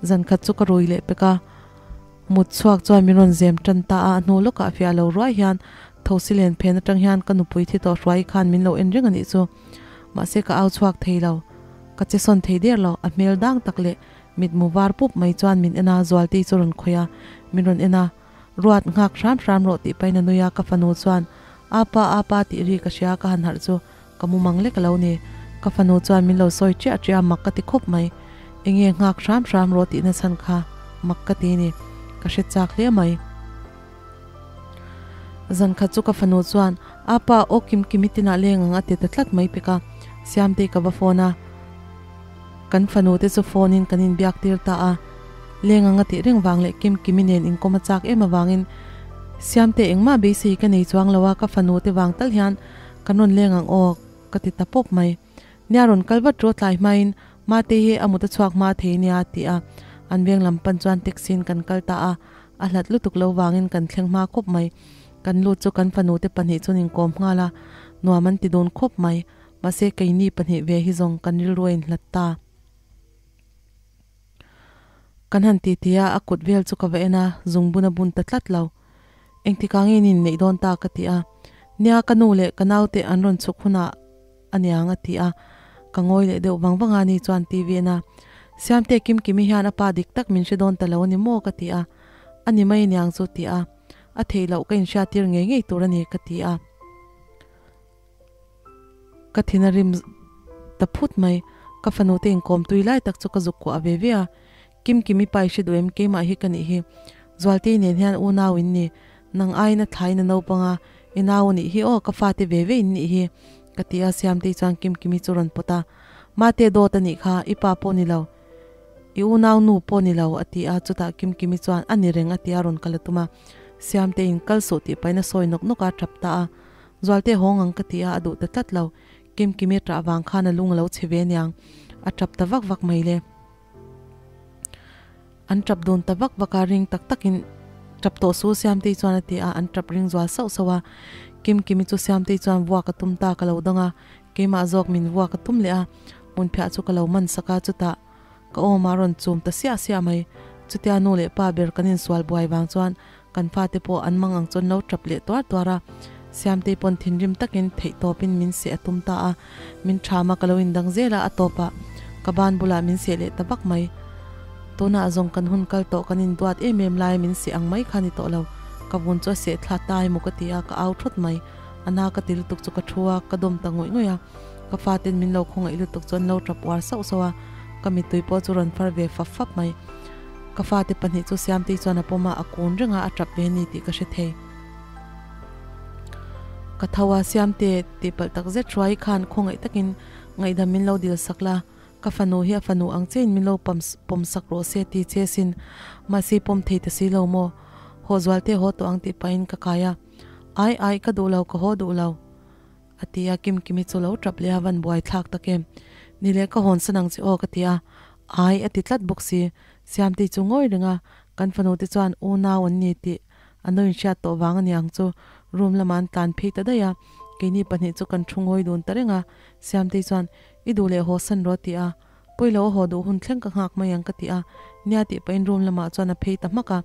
Speaker 1: Zan khat chu ka rui leh pek a, mut chhuak chuan min rawn zem tan ta a, a hnu lawkah fiah lo ruai hian thosi len phen atang hian ka nupui thi tawh hruai khan min lo en reng a nih chu. Mahse ka au chhuak thei lo, ka che sawn thei der lo, a hmel dang tak leh mitmu var pup mai chuan min en a, Zualtei chu rawn khawih a, min rawn en a. Ruat nghak hram hram rawh tih pahin a nui a, ka fanu chuan, Apa, apa tih ri ka hria ka han harh chu ka mu mang lek alo ni. Ka fanu chuan min lo sawi chiah chiah a, mak ka ti khawp mai. Enge nghak hram hram rawh tihna chhan kha mak ka ti ni, ka hre chak hle mai. Zan khat chu ka fanu chuan, Apa, aw kim kim i tinah leng ang a ti ta tlat mai pek a, Siamtei ka va phone a. Kan fanu te chu phone in kan inbiak tir ta a, leng anga tih reng vang leh Kim Kimi nen inkawm a chak em avangin Siamte engmah beisei ka nei chuang lo a, ka fanu te vang tal hian kan rawn leng ang aw ka ti ta pawp mai. Nia rawn kal vat rawh tlai hmain Mate hi a mut a chhuak hma thei nia a ti a, an veng lam pan chuan taxi in kan kal ta a, a hlat lutuk lo vangin kan thleng hma khawp mai. Kan lut chu kan fanu te pahnih chuan inkawm nghal a, nuam an ti dun khawp mai. Mahse keini pahnih ve hi zawng kan rilru a inhlat ta. Kan han ti ti a, a kut vel chu ka va en a, zungbun a bun ta tlat lo. Engtikah nge nin neih dawn ta ka ti a. Nia ka nu leh ka naute an rawn chhuk hunah a niang a ti a. Ka ngawi leh deuh vang vang a ni chuan ti ve na. Siamte Kimkimi hian a pa dik tak min hre dawn ta lo a ni maw ka ti a. A ni mai aniang chu ti a. A theih loh ka inhriattir ngei ngei tur a ni ka ti a. Ka thin a rim ta phut mai. Ka fanu te inkawm tui lai tak chu ka zuk kuah ve ve a. Kim Kimi pa i hre duh em keimah hi ka nih hi. Zualtei nen hian unau in ni. Nang aiin a thlaiin a naupang a, i nau a nih hi aw, ka fate ve ve in nih hi. Ka ti a, Siamtei chuan Kim Kimi chu rawn pawt a. Mate dawt a nih kha, i pa pawh ni lo. I unau nu pawh ni lo a ti a, chutah Kim Kimi chuan a ni reng a ti a rawn kal a tum a. Siamteiin kal suh tih pahin a sawi nawk nawk a, a tap ta a. Zualte hawng ang ka ti a, a duh ta tlat lo. Kim Kimi ṭah vang khan a lung a lo chhe ve aniang. A ṭap ta vak vak mai le. An ṭap dun ta vak vak a, ring tak takin ṭap tawh su Siamtei chuan a ti a, an ṭap ring zual sauh sauh a. Kim Kimi chu Siamtei chuan vuak a tum ta ka lo dang a, keimah zawk min vuak a tum leh a, hmunphiah chu ka lo man sak a, chutah ka awm a rawn chum ta siah siah mai. Chutia nu leh pa ber kan insual buai vang chuan Kan fate pawh an mang ang chuan lo tap leh tuar tuar a, Siamtei pawn thinrim takin theih tawpin min seh a tum ta a, min ṭham a ka lo indang zel a, a tawpah ka ban bulah min seh leh ta vak mai. Tunah zawng kan hun kal tawh kan induat em em lai min seh ang mai kha ni tawh lo, ka vun chu a seh thla ta emaw ka ti a, ka au thawt mai. A na ka ti lutuk chu ka thu a, ka dawm ta ngawih ngawih a, ka faten min lo khawngaih lutuk chu an lo tap uar sauh sauh a, ka mittui pawh chu rawn far ve fap fap mai. Ka fate pahnih chu Siamtei chuan a pawm a, a kun reng a, a tap ve ni tih ka hre thei. Ka tho a, Siamte, tihpalh tak zet hruai khan khawngaih takin ngaihdam min lo dil sak la, ka fanu hi a fanu ang chiahin min lo pawm sak rawh se ti che sin, mahse i pawm thei ta si lo maw? Haw Zualte haw tawh ang tih pahin ka kai a, Ai ai, ka duh lo, ka haw duh lo. A ti a, Kimkimi chu lo tap leh a van buai thlak tak em. Ni leh ka hawn san ang che aw ka ti a, ai a ti tlat bawk si. Siamtei chu ngawi reng a, kan fanu te chuan unau an ni tih an lo inhriat tawh vang a ni ang chu. Room lamah an tlan phei ta daih a, keini pahnih chu kan thu ngawi dun ta reng a. Siamtei chuan i duh leh haw san rawh a ti a, Pawilo a haw duh hun thleng ka nghak mai ang ka ti a, nia tih pahin room lamah chuan a phei ta hmak a.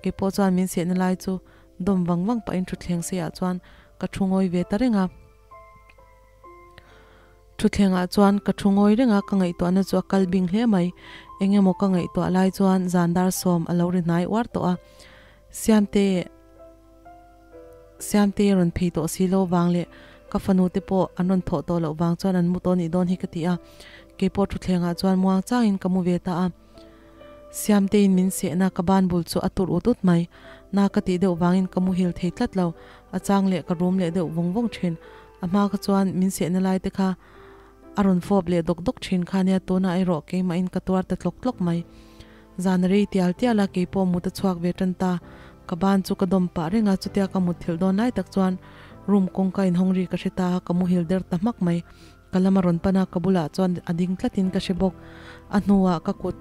Speaker 1: Keipawh chuan min sehna lai chu dawm vang vang pahin thutthleng seiah chuan ka thu ngawi ve ta reng a. Thutthlengah chuan ka thu ngawi reng a, ka ngaihtuahna chu a kal bing hle mai. Eng emaw ka ngaihtuah lai chuan zan dar sawm a lo ri hnai uar tawh a. Siamte, Siamte rawn phei tawh si lo vang leh ka fanu te pawh an rawn thawh tawh loh vang chuan an mu tawh nih dawn hi ka ti a. Keipawh thutthlengah chuan muang changin ka mu ve ta a. Siamteiin min sehna ka ban bul chu a tur ut ut mai. Na ka tih deuh vangin ka muhil thei tlat lo, a chang leh ka rum leh deuh vawng vawng thin. A hma kha chuan min sehna lai te kha a rawn fawp leh dawk dawk thin kha nia, tunah erawh keimahin ka tuar ta tlawk tlawk mai. Zan a rei tial tial a, keipawh mut a chhuak ve tan ta. Ka ban chu ka dawm pah reng a, chutia ka mut thilh dawn lai tak chuan room kawngka inhawng ri ka hre ta a, ka muhil der ta hmak mai. Ka lam a rawn pan a, ka bulah chuan a ding tlatin ka hre bawk. A hnuah ka kut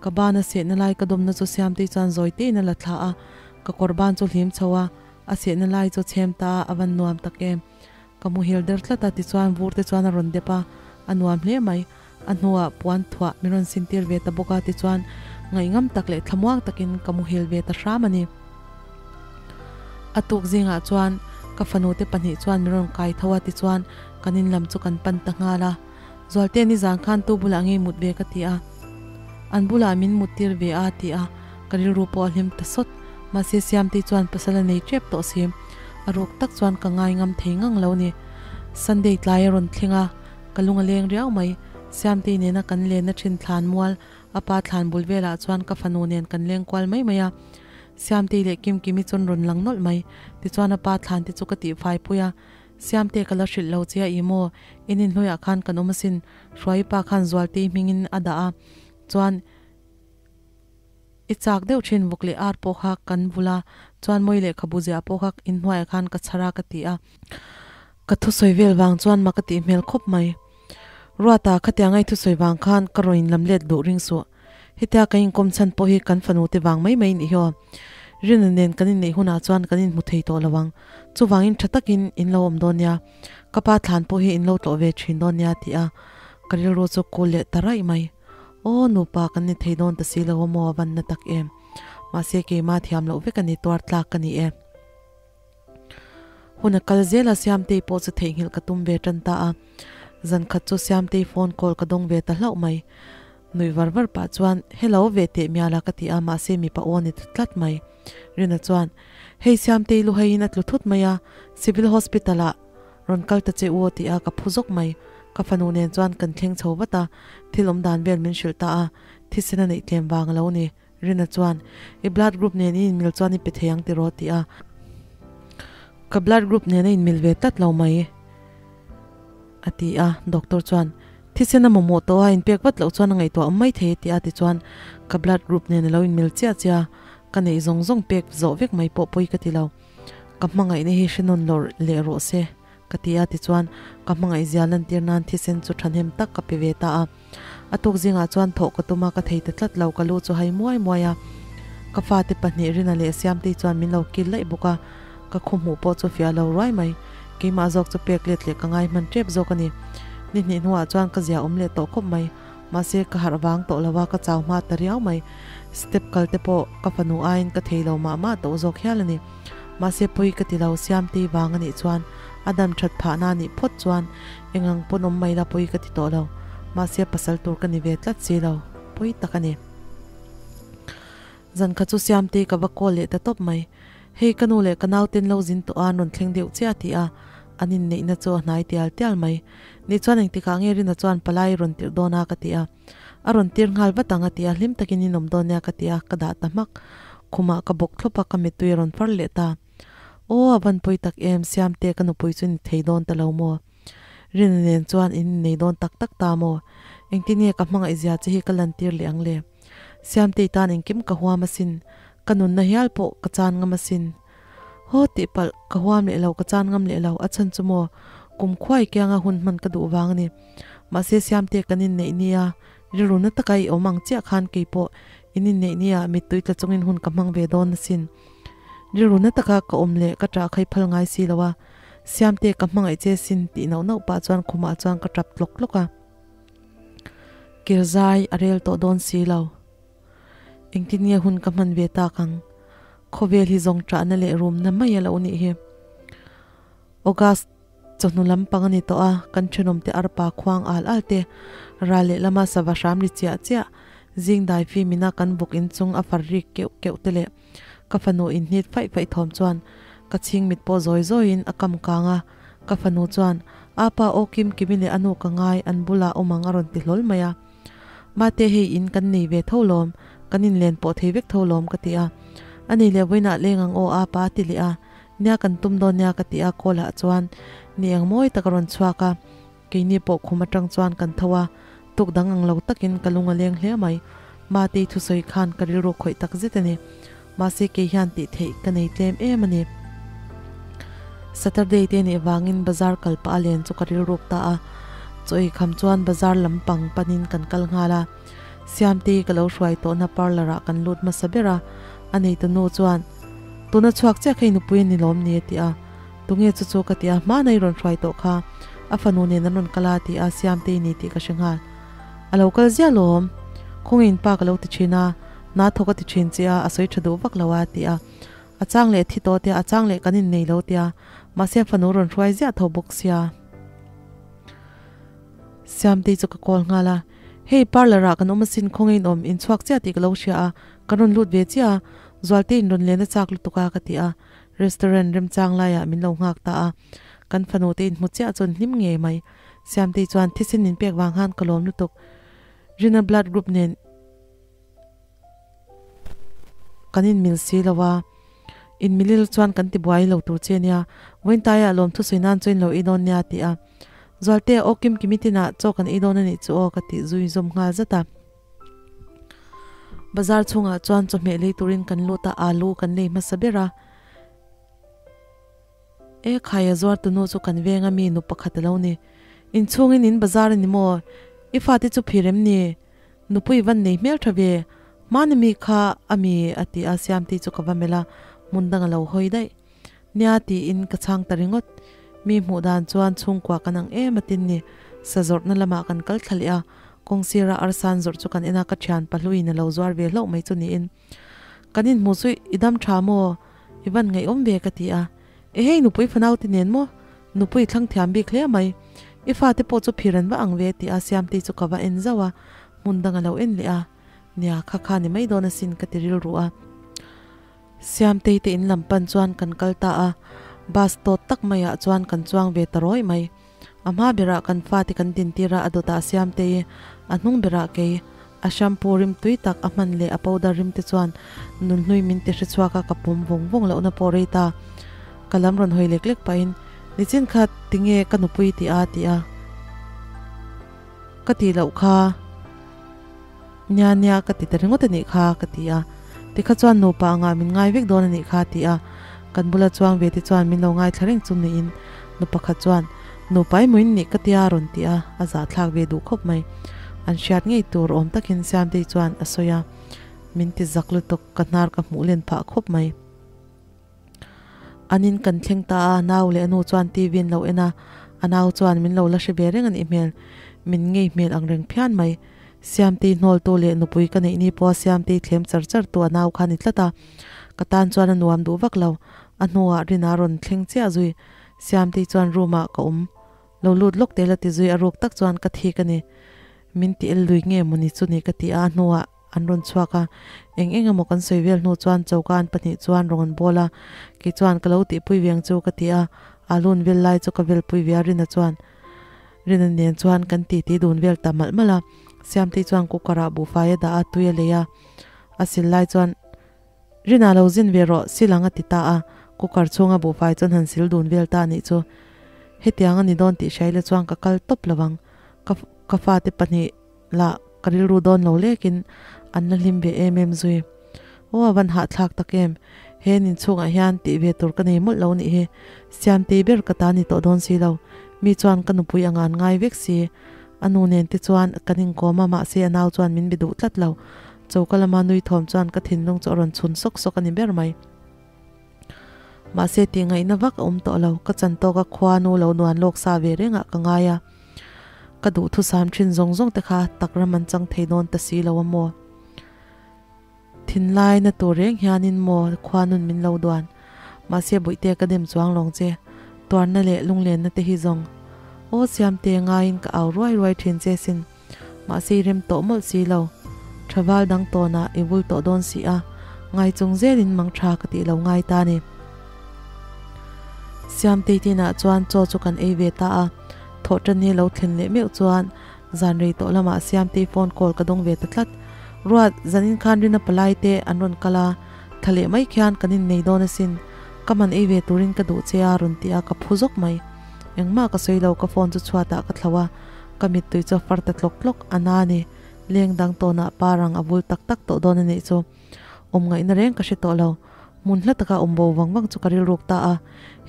Speaker 1: ka ban a sehna lai ka dawmna chu Siamtei chuan zawi tein a la thla a, ka kawr ban chu hlim chho a, a sehna lai chu chhem ta a, a van nuam tak em. Ka muhil der tlat a, tichuan vur te chuan a rawn dep a, a nuam hle mai. A hnuah puan thuah min rawn sintir ve ta bawk a, tichuan ngaihngam tak leh thlamuang takin ka muhil ve ta hram a ni. A tuk zingah chuan ka fanu te pahnih chuan min rawn kai tho a, tichuan kan in lam chu kan pan ta nghal a. Zualte nizan khan tu bulah ngei mut ve ka ti a, an bulah min mut tir ve a ti a, ka rilru pawh a hlim ta sawt. Mahse Siamtei chuan pasal a nei tep tawh si, a ruk tak chuan ka ngai ngam thei ngang lo ni. Sunday tlai a rawn thleng a, ka lung a leng riau mai. Siamtei nena kan lenna thin thlan mual A pa thlan bul velah chuan ka fanu nen kan leng kual mai mai a, Siamtei leh Kimkimi chuan rawn lang nawlh mai. Tichuan a pa thlan te chu ka tihfai pui a, Siamte ka la hrilh lo che a i maw? In inhnuaiah khan kan awm asin, Hruai pa khan Zualtei hmingin a dah a, chuan i chak deuh thin vawk leh ar pawh kha kan vul a, chuan mawi lehkhabu ziah pawh kha inhnuaiah khan ka chhar a ka ti a. Ka thusawi vel vang chuan mak a tih hmel khawp mai. Ruata, khatiang ai thusawi vang khan ka rawn inlam let duh ring suh. Hetia kan inkawm chhan pawh hi kan fanu te vang mai mai nih hi aw. Rina nen kan inneih hunah chuan kan inhmu thei tawh lo ang. Chuvangin tha takin in lo awm dawn nia. Ka pa thlan pawh hi in lo tlawh ve thin dawn nia ti a ka rilru chu kul leh ta raih mai. Aw nupa kan ni thei dawn ta si lo a maw a van na tak em. Mahse keimah thiam loh vek a ni tuar tlak ka ni e. Hun a kal zel a, Siamtei pawh chu theihnghilh ka tum ve tan ta a. Zan khat chu Siamtei phone call ka dawng ve ta hlauh mai. Nui var var pah chuan, Hello ve teh mial a ka ti a, mahse mipa aw a ni ta tlat mai. Rina chuan, Hei Siamtei lu heiin a tlu thut mai a, Civil Hospital ah rawn kal ta che u aw ti a ka phu zawk mai. Ka fanu nen chuan kan thleng chho vat a, thil awm dan vel min hrilh ta a, thisen a neih tlem vang a lo ni. Rina chuan, I blood group nen i inmil chuan i pe thei ang tiraw? ti a. Ka blood group nen a inmil ve tlat lo mai, a ti a. Doctor chuan, Thisen a mamawh tawh a, inpek vat loh chuan a ngaihtuah awm mai thei, a ti a. Tichuan, ka blood group nen a lo inmil chiah chiah a, ka neih zawng zawng pek zawh vek mai pawh pawi ka ti lo. Ka hmangaihna hi hre nawn lawr leh rawh se, ka ti a. Tichuan, ka hmangaihzia lantir nan thisen chu thahnem tak ka pe ve ta a. A tuk zingah chuan thawh ka tum a, ka thei ta tlat lo, ka lu chu hai muai muai a. Ka fate pahnih Rina leh Siamtei chuan min lo kil laih bawk a, ka khaw hmuh pawh chu fiah lo ruai mai. Keimah zawk chu pek let leh ka ngai hman tep zawk a ni. Ni hnih hnuah chuan ka zia awm leh tawh khawp mai. Mahse, ka harh vang tawh lo a, ka chau hma ta riau mai. Step kal te pawh ka fanu aiin ka thei lo mah mah tawh zawk hial a ni. Mahse, pawi ka ti lo, Siamtei vang a nih chuan a dam that phahna a nih phawt chuan Engang pawn awm mai la pawi ka ti tawh lo. Mahse pasal tur ka ni ve tlat si lo. Pawi tak a ni. Zan kha chu Siamtei ka va call leh ta tawp mai. Hei ka nu leh ka nau ten lo zin tawh a an rawn thleng deuh chiah a ti a. An inneihna chu a hnai tial tial mai. Ni chuan engtikah nge Rina chuan palai rawn tirh dawn a ka ti a. A rawn tir nghal vat ang a ti a, hlim takin in awm dawn nia ka ti a, ka dah ta hmak. Khumah ka bawk thlawp a, ka mittui a rawn far leh ta. Aw a van pawi tak em, Siamte ka nupui chu ni thei dawn ta lo maw? Rina nen chuan in innei dawn tak tak ta maw? Engtin nge ka hmangaih zia che hi ka lantir leh ang le? Siamtei tan engkim ka huam asin, ka nunna hial pawh ka chan ngam asin. Haw tih palh, ka huam leh lo, ka chan ngam leh lo, a chhan chu maw? Kum khuai kianga hun hman ka duh vang a ni. Mahse Siamte kan inneih nia, rilru na taka i awm ang chiah khan keipawh in inneih nia mittui tla chungin hun ka hmang ve dawn asin. Rilru na taka ka awm leh ka ṭah khai phal ngai si lo a, Siamte ka hmangaih che sin tih nauh nauh pah chuan khumah chuan ka ṭap tlawk tlawk a. Kirzai a rel tawh dawn si lo. Engtin nge hun ka hman ve tak ang? Khawvel hi zawng ṭahna leh rumna mai a lo nih hi. August chawhnu lampang a ni tawh a, kan ṭhenawmte arpa khuang al al te, ral leh lama sava hram ri chiah chiah, zing dai fimina kan vawk inchung a far rik keuh keuh te leh ka fanu inhnit faih faih thawm chuan ka chhing mit pawh zawi zawiin a kam kang a, ka fanu chuan, Apa aw Kim Kimi leh a nu ka ngai, an bulah awm ang a rawn ti hlawl mai a. Mate hei in kan nei ve tho lawm. Kan inlen pawh thei vek tho lawm ka ti a. Ani leh vawiinah leng ang aw a pa a ti leh a. Nia kan tum dawn nia ka ti a call ah chuan ni eng mawi tak a rawn chhuak a. Keini pawh khum atang chuan kan tho a, tuk dang ang lo takin ka lung a leng hle mai. Matei thusawi khan ka rilru khawih tak zet a ni. Mahse kei hian tih theih ka nei tlem em a ni. Saturday te nih vangin bazar kal pah a len chu ka rilruk ta a, chaw ei kham chuan bazar lam pang panin kan kal nghal a. Siamtei ka lo hruai tawhna parlour ah kan lut hmasa ber a, a neitu nu chuan, Tuna chhuak chiah kha i nupui a ni lawm ni? a ti a. Tunge chu chu ka ti a, hmana i rawn hruai tawh kha, a fanu nen an rawn kal a ti a, Siamtei ni tih ka hre nghal. A lo kal ziah lawm, khawnge in pa ka lo ti thin a, na thawk a ti thin che a, a sawi tha duh vak lo a ti a. A chang leh thi tawh tia, a chang leh kan innei lo tia, mahse a fanu rawn hruai ziah tho bawk sia. Siamtei chu ka call nghal a, Hei parlour ah kan awm asin khawnge in awm, in chhuak chiah tih ka lo hria a, kan rawn lut ve chiah a, Zualtei in rawn len a chak lutuk a ka ti a, restaurant remchang laiah min lo nghak ta a, kan fanu te inhmu chiah chuan hlim ngei mai. Siamtei chuan thisen min pek vang khan ka lawm lutuk. Rina blood group nen kan inmil si lo a, inmilil chuan kan ti buai lo tur che nia, vawiin ah lawm thusawi nan chuan lo ei dawn nia a ti a. Zualte aw kim kimi tinah chaw kan ei dawn a nih chu aw ka tih zui zawm nghal zat a. Bazar chhungah chuan chawhmeh lei turin kan lut a, alu kan lei hmasa ber a. E khai a zuar tunu chu kan veng a mi nu pakhat a lo ni. Inchhungin in bazar a ni maw? I fate chu phir em ni? Nupui van nei hmel tha ve. Hmana mi kha a mi a ti a Siamtei chu ka va melh a, hmun dang a lo hawi daih. Nia tiin ka chhang ta ringawt. Mi hmuh dan chuan chhungkua kan ang em a tin ni. Sa zawrhna lamah kan kal thla leh a, kawng sira arsan zawrh chu kan en a, ka thian pahluin a lo zuar ve hlauh mai chu niin. Kan inhmuh chu i dam tha maw? I van ngaihawm ve ka ti a. E hei nupui fanau ti nen maw? Nupui thlang thiam bik hle mai. I fate pawh chu phir an va ang ve ti a Siamtei chu ka va en zauh a, hmun dang a lo en leh a. Nia, kha kha ni mai dawn asin ka ti rilru a. Siamtei te in lam pan chuan kan kal ta a, bus tawt tak maiah chuan kan chuang ve ta rawih mai. A hma berah kan fate kan dintir a, a dawtah Siamtei, a hnung berah kei. A shampoo rim tui tak a hman leh a powder rim te chuan nunhlui min ti hre chhuak a, ka pawm vawng vawng lohna pawh rei ta. Ka lam rawn hawi lek lek pahin, Nichin kha tinge ka nupui ti a? ti a. Ka tih loh kha. Nia nia ka ti ta ringawt a nih kha ka ti a. Tikha chuan nupa angah min ngai vek dawn a nih kha ti a. Kan bula chuang ve te chuan min lo ngaithla reng chu niin nu pakhat chuan nupa i muin nih ka tia rawn ti a, a zahthlak ve duh khawp mai. An hriat ngei tur awm takin Siamtei chuan a sawi a, min ti zak lutuk ka hnar ka hmuh len phah khawp mai. An in kan thleng ta a, nau leh a nu chuan TV an lo en a, a nau chuan min lo la hre ve reng a nih hmel, min ngei hmel ang reng phian mai. Siamtei hnawltu leh nupui ka neih ni pawha Siamtei thlem char char tu a nau kha a ni tlat a, ka tan chuan a nuam duh vak lo. A hnuah Rina rawn thleng chiah zui. Siamtei chuan room ah ka awm lo lut lawk tel a ti zui, a ruk tak chuan ka thik a ni. Min ti el lui nge mawni chu ni ka ti a, a hnuah an rawn chhuak a, eng eng emaw kan sawi vel hnu chuan choka an pahnih chuan rawn bawl a, kei chuan ka lo tihpui ve ang chu ka ti a, alu an vel lai chu ka velpui ve a Rina chuan Rina nen chuan kan titi dun vel ta malh malh a, Siamtei chuan cooker ah buhfai a dah a, tui a lei a, a sil lai chuan Rina lo zin ve rawh sil ang a ti ta a, cooker chhunga buhfai chuan han sil dun vel ta a nih chu. Hetiang a ni dawn tih hriaila chuan ka kal tawp lo ang, ka ka fate pahnih lah ka rilru dawn lo lekin an la hlim ve em em zui. Aw a van hahthlak tak em, he nin chhungah hian tih ve tur ka nei mawlh lo nih hi, Siamtei ber ka ta ni tawh dawn si lo, mi chuan ka nupui anga an ngai vek si. A nu nen te chuan kan inkawm a mahse a nau chuan min be duh tlat lo. Choka lama nui thawm chuan ka thinlung chu a rawn chhun sawk sawk a ni ber mai. Mahse tih ngaihna vak a awm tawh lo, ka chan tawka khua nu lo nuan lawk sa ve rengah ka ngai a. Ka duhthusam thin zawng zawng te kha tak ram an chang thei dawn ta si lo a maw? Thinlai na tur reng hianin maw khua nun min lo duan. Mahse Buihte ka dem chuang lawng che, tuarna leh lunglenna te hi zawng. Aw Siamte ngaiin ka au ruai ruai thin che sin. Mahse i rem tawh mawlh si lo. Thaval dang tawnah i vul tawh dawn si a, ngai chung zelin mang tha ka tih lo ngai ta ni. Siamtei tinah chuan chaw chu kan ei ve ta a, thawhṭan hi lo thlen leh meuh chuan zan rei tawh lamah Siamtei phone call ka dawng ve ta tlat. Ruat, zanin khan Rina palai te an rawn kal a, thla leh mai khian kan innei dawn asin, ka man ei ve turin ka duh che a rawn ti a, ka phu zawk mai. Engmah ka sawi lo, ka phone chu chhuatah ka thlo a, ka mittui chu a far ta tlawk tlawk, a na ni, leng dang tawnah parang a vul tak tak tawh dawn a nih chu. Awm ngaihna reng ka hre tawh lo, hmun hla taka awm bo vang vang chu ka rilruk ta a,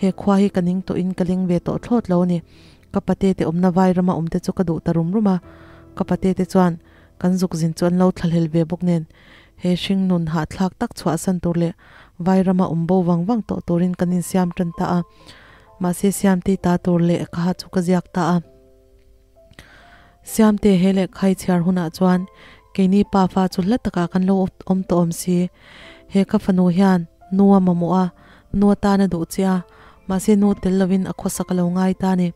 Speaker 1: he khua hi ka ning tawhin ka ling ve tawh thlawt lo a ni. Ka pate te awmna vai rama awm te chu ka duh ta rum rum a, ka pate te chuan kan zuk zin chu an lo thlahlel ve bawk nen, he hring nun hahthlak tak chhuahsan tur leh vai rama awm bo vang vang tawh turin kan insiam tan ta a, mahse Siamtei ta tur lehkha chu ka ziak ta a. Siamte he lehkha i chhiar hunah chuan keini pafa chu hla takah kan lo awm tawh awm si. He ka fanu hian nu a mamawh a, nu atan a duh che a, mahse nu tel lovin a khawsak a lo ngai ta a ni.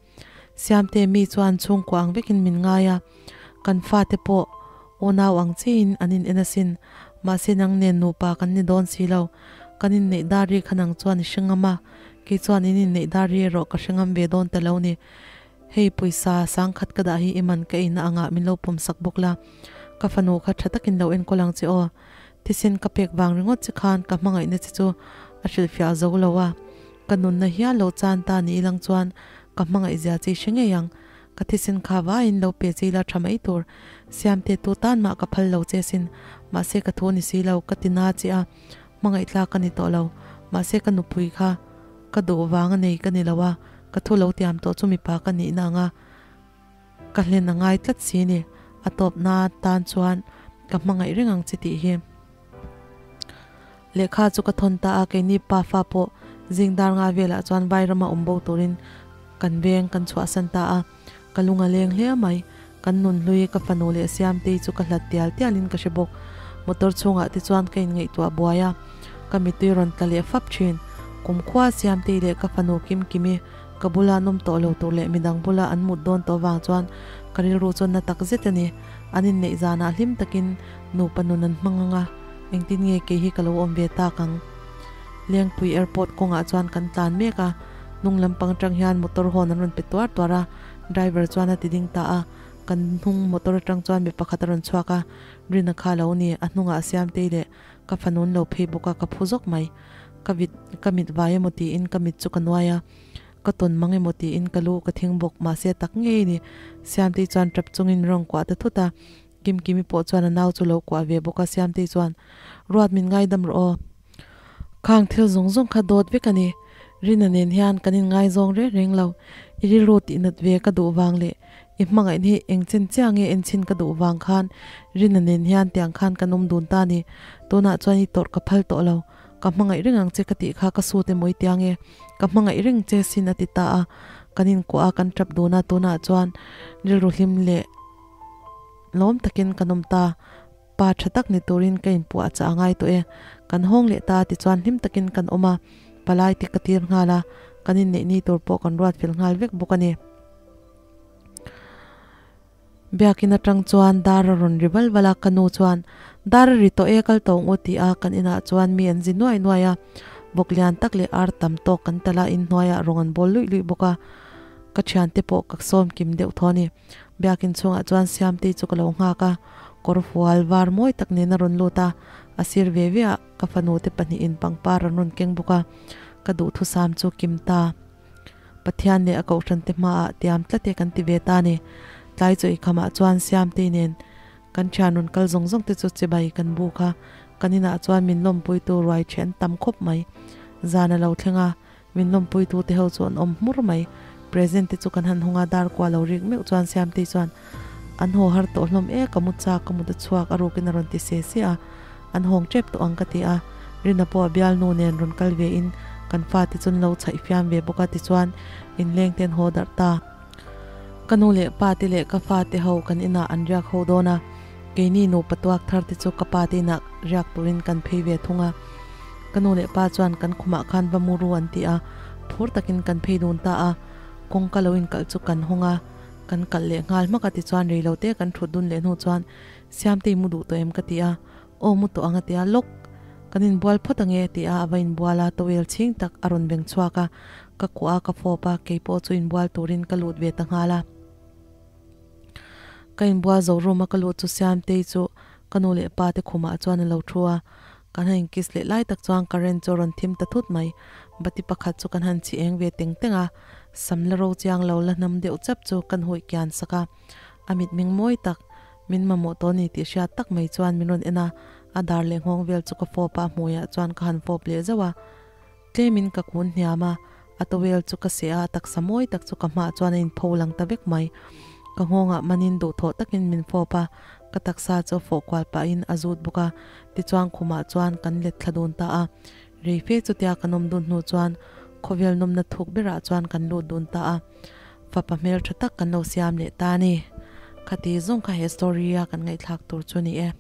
Speaker 1: Siamte mi chuan chhungkua ang vekin min ngai a, kan fate pawh unau ang chiin an in en asin. Mahse nang nen nupa kan ni dawn si lo, kan inneih dar ri kha nang chuan i hre ngam a, kei chuan in inneih dar ri erawh ka hre ngam ve dawn ta lo ni. Hei pawisa sangkhat ka dah hi i man ka eina angah min lo pawm sak bawk la, ka fanu kha tha takin lo enkawl ang che aw. Thisen ka pek vang ringawt che khan ka hmangaihna che chu a hrilhfiah zo lo a, ka nunna hial lo chan ta ni ilang chuan ka hmangaih zia che i hre ngei ang. Ka thisen kha vaiin lo pe che ila tha mai tur. Siamte tu tan mah ka phal lo che asin, mahse ka thu ni si lo, ka ti na che a, hmangaih tlak ka ni tawh lo, mahse ka nupui kha ka duh vang a nei ka ni lo a, ka thu lo tiam tawh chu mipa ka nihna anga ka hlen a ngai tlat si ni, a tawpna tan chuan ka hmangaih reng ang che tih hi. Lehkha chu ka thawn ta a, keini pa fa pawh zing dar nga velah chuan vai rama awm bo turin kan veng kan chhuahsan ta a, ka lung a leng hle mai, kan nun hlui ka fanu leh Siamtei chu ka hlat tial tialin ka hre bawk, motor chhungah te chuan ka inngaihtuah buai a, ka mittui rawn tla leh fap thin, kumkhua Siamtei leh ka fanu Kimkimi ka bula an awm tawh lo tur leh midang bula an mut dawn tawh vang chuan ka rilru chuan na tak zet a ni, an inneih zanah hlim takin nupa nun an hmang ang a, engtin nge kei hi ka lo awm ve tak ang? Lengpui airport kawngah chuan kan tlan mek a, hnung lampang atang hian motor hawn an rawn pe tuar tuar a, driver chuan a ti ding ta a, kan hnung motor atang chuan mi pakhat a rawn chhuak a, Rina kha lo ni, a hnungah Siamtei leh ka fanu an lo phei bawk a, ka phu zawk mai. Ka vit, ka mit vai emaw tiin ka mit chu ka nuai a, ka tawn mang emaw tiin ka lu ka thing bawk, mahse tak ngei ni. Siamtei chuan tap chungin min rawn kuah ta thut a, Kimkimi pawh chuan a nau chu lo kuah ve bawk a, Siamtei chuan, Ruat min ngaidam rawh aw. Khang thil zawng zawng kha dawt vek a ni. Rina nen hian kan inngaizawng reng reng lo. I rilru tihnat ve ka duh vang leh i hmangaihna hi eng chen chiah nge en chhin ka duh vang khan Rina nen hian tiang khan kan awm dun ta ni. Tunah chuan i tawrh ka phal tawh lo. Ka hmangaih reng ang che ka tih kha ka sut emaw i tia nge? Ka hmangaih reng che sin a ti ta a. Kan inkuah a, kan tap dun a, tunah chuan rilru hlim leh lawm takin kan awm ta. Pa tha tak ni turin ka inpuah chah a ngai tawh e. Kan hawng leh ta tichuan hlim takin kan awm a, palai te ka tir nghal a, kan inneih ni tur pawh kan ruat fel nghal vek bawk a ni. Biakin atang chuan dar a rawn ri val val a, ka nu chuan, Dar a ri tawh e, kal tawh ang u ti a, kan inah chuan mi an zi nuai nuai a, vawk lian tak leh ar tam tawk kan tal a, inhnuaiah rawng an bawl luih luih bawk a, ka thiante pawh ka sawm kim deuh thaw a ni. Biakin chhungah chuan Siamtei chu ka lo nghak a, kawr fual var mawi tak nen a rawn lut a, a sir ve ve ah ka fanu te pahnihin pangpar an rawn keng bawk a, ka duhthusam chu kim ta. Pathian leh a kohhran te hmaah tiam tlat e kan ti ve ta a ni. Tlai chaw ikhamah chuan Siamtei nen kan thian rawn kal zawng zawng te chu chibai kan buk a, kan inah chuan min lawmpuitu ruai ṭhi an tam khawp mai. Zan a lo thleng a, Min lawmpuitu te ho chu an awm hmur mai. Present te chu kan han hawng a, dar kua lo rik meuh chuan Siamtei chuan, An haw har tawh hlawm e, ka mu chak, ka mut a chhuak a rukin a rawn ti se se a. An hawng tep tawh ang ka ti a. Rina pawh a bialnu nen rawn kal ve in kan fate chu an lo chhaih fiam ve bawk a tichuan inleng te an haw darh ta. Ka nu leh pa te leh ka fate ho kan inah an riak ho dawn a, keini nupa tuak thar te chu ka pa te inah riak turin kan phei ve thung a. Ka nu leh pa chuan kan khumah khan va mu ru an ti a, phur takin kan phei dun ta a, kawngka lo inkalh chu kan hawng a, kan kalh leh nghal hmak a tichuan reilote kan thut dun leh hnu chuan Siamtei mu duh tawh em ka ti a, Aw mu tawh ang a ti a, lawk kan inbual phawt ang e ti a, a va inbual a, towel chhing tak a rawn beng chhuak a, ka kuah a, ka fawp a, kei pawh chu inbual turin ka lut ve ta nghal a. Ka inbual zo room a ka lut chu Siamtei chu. Ka nu leh pa te khumah chuan a lo thu a, kan han inkiss leh lai tak chuan current chu a rawn thim ta thut mai. Bati pakhat chu kan han chhi eng ve teng teng a, sam la ro chiang lo la hnam deuh chap chu kan huih kian sak a. A mitming mawi tak, min mamawh tawh a ni tih hriat tak mai chuan min rawn en a, a dar leh nghawng vel chu ka fawp a, a hmuiah chuan ka han fawp leh zauh a. Tlemin ka kun hniam a, a towel chu ka seh a, taksa mawi tak chu ka hmaah chuan a inpho lang ta vek mai. Ka nghawngah manin duhthawh takin min fawp a, ka taksa chu a fawh kual pahin a zut bawk a, tichuan khumah chuan kan let thla dun ta a. Rei fe chutia kan awm dun hnu chuan khawvel nawmna thuk berah chuan kan lut dun ta a, fapa hmeltha tak kan lo siam leh ta a ni. Khati zawng kha he story a kan ngaihthlak tur chu a ni e.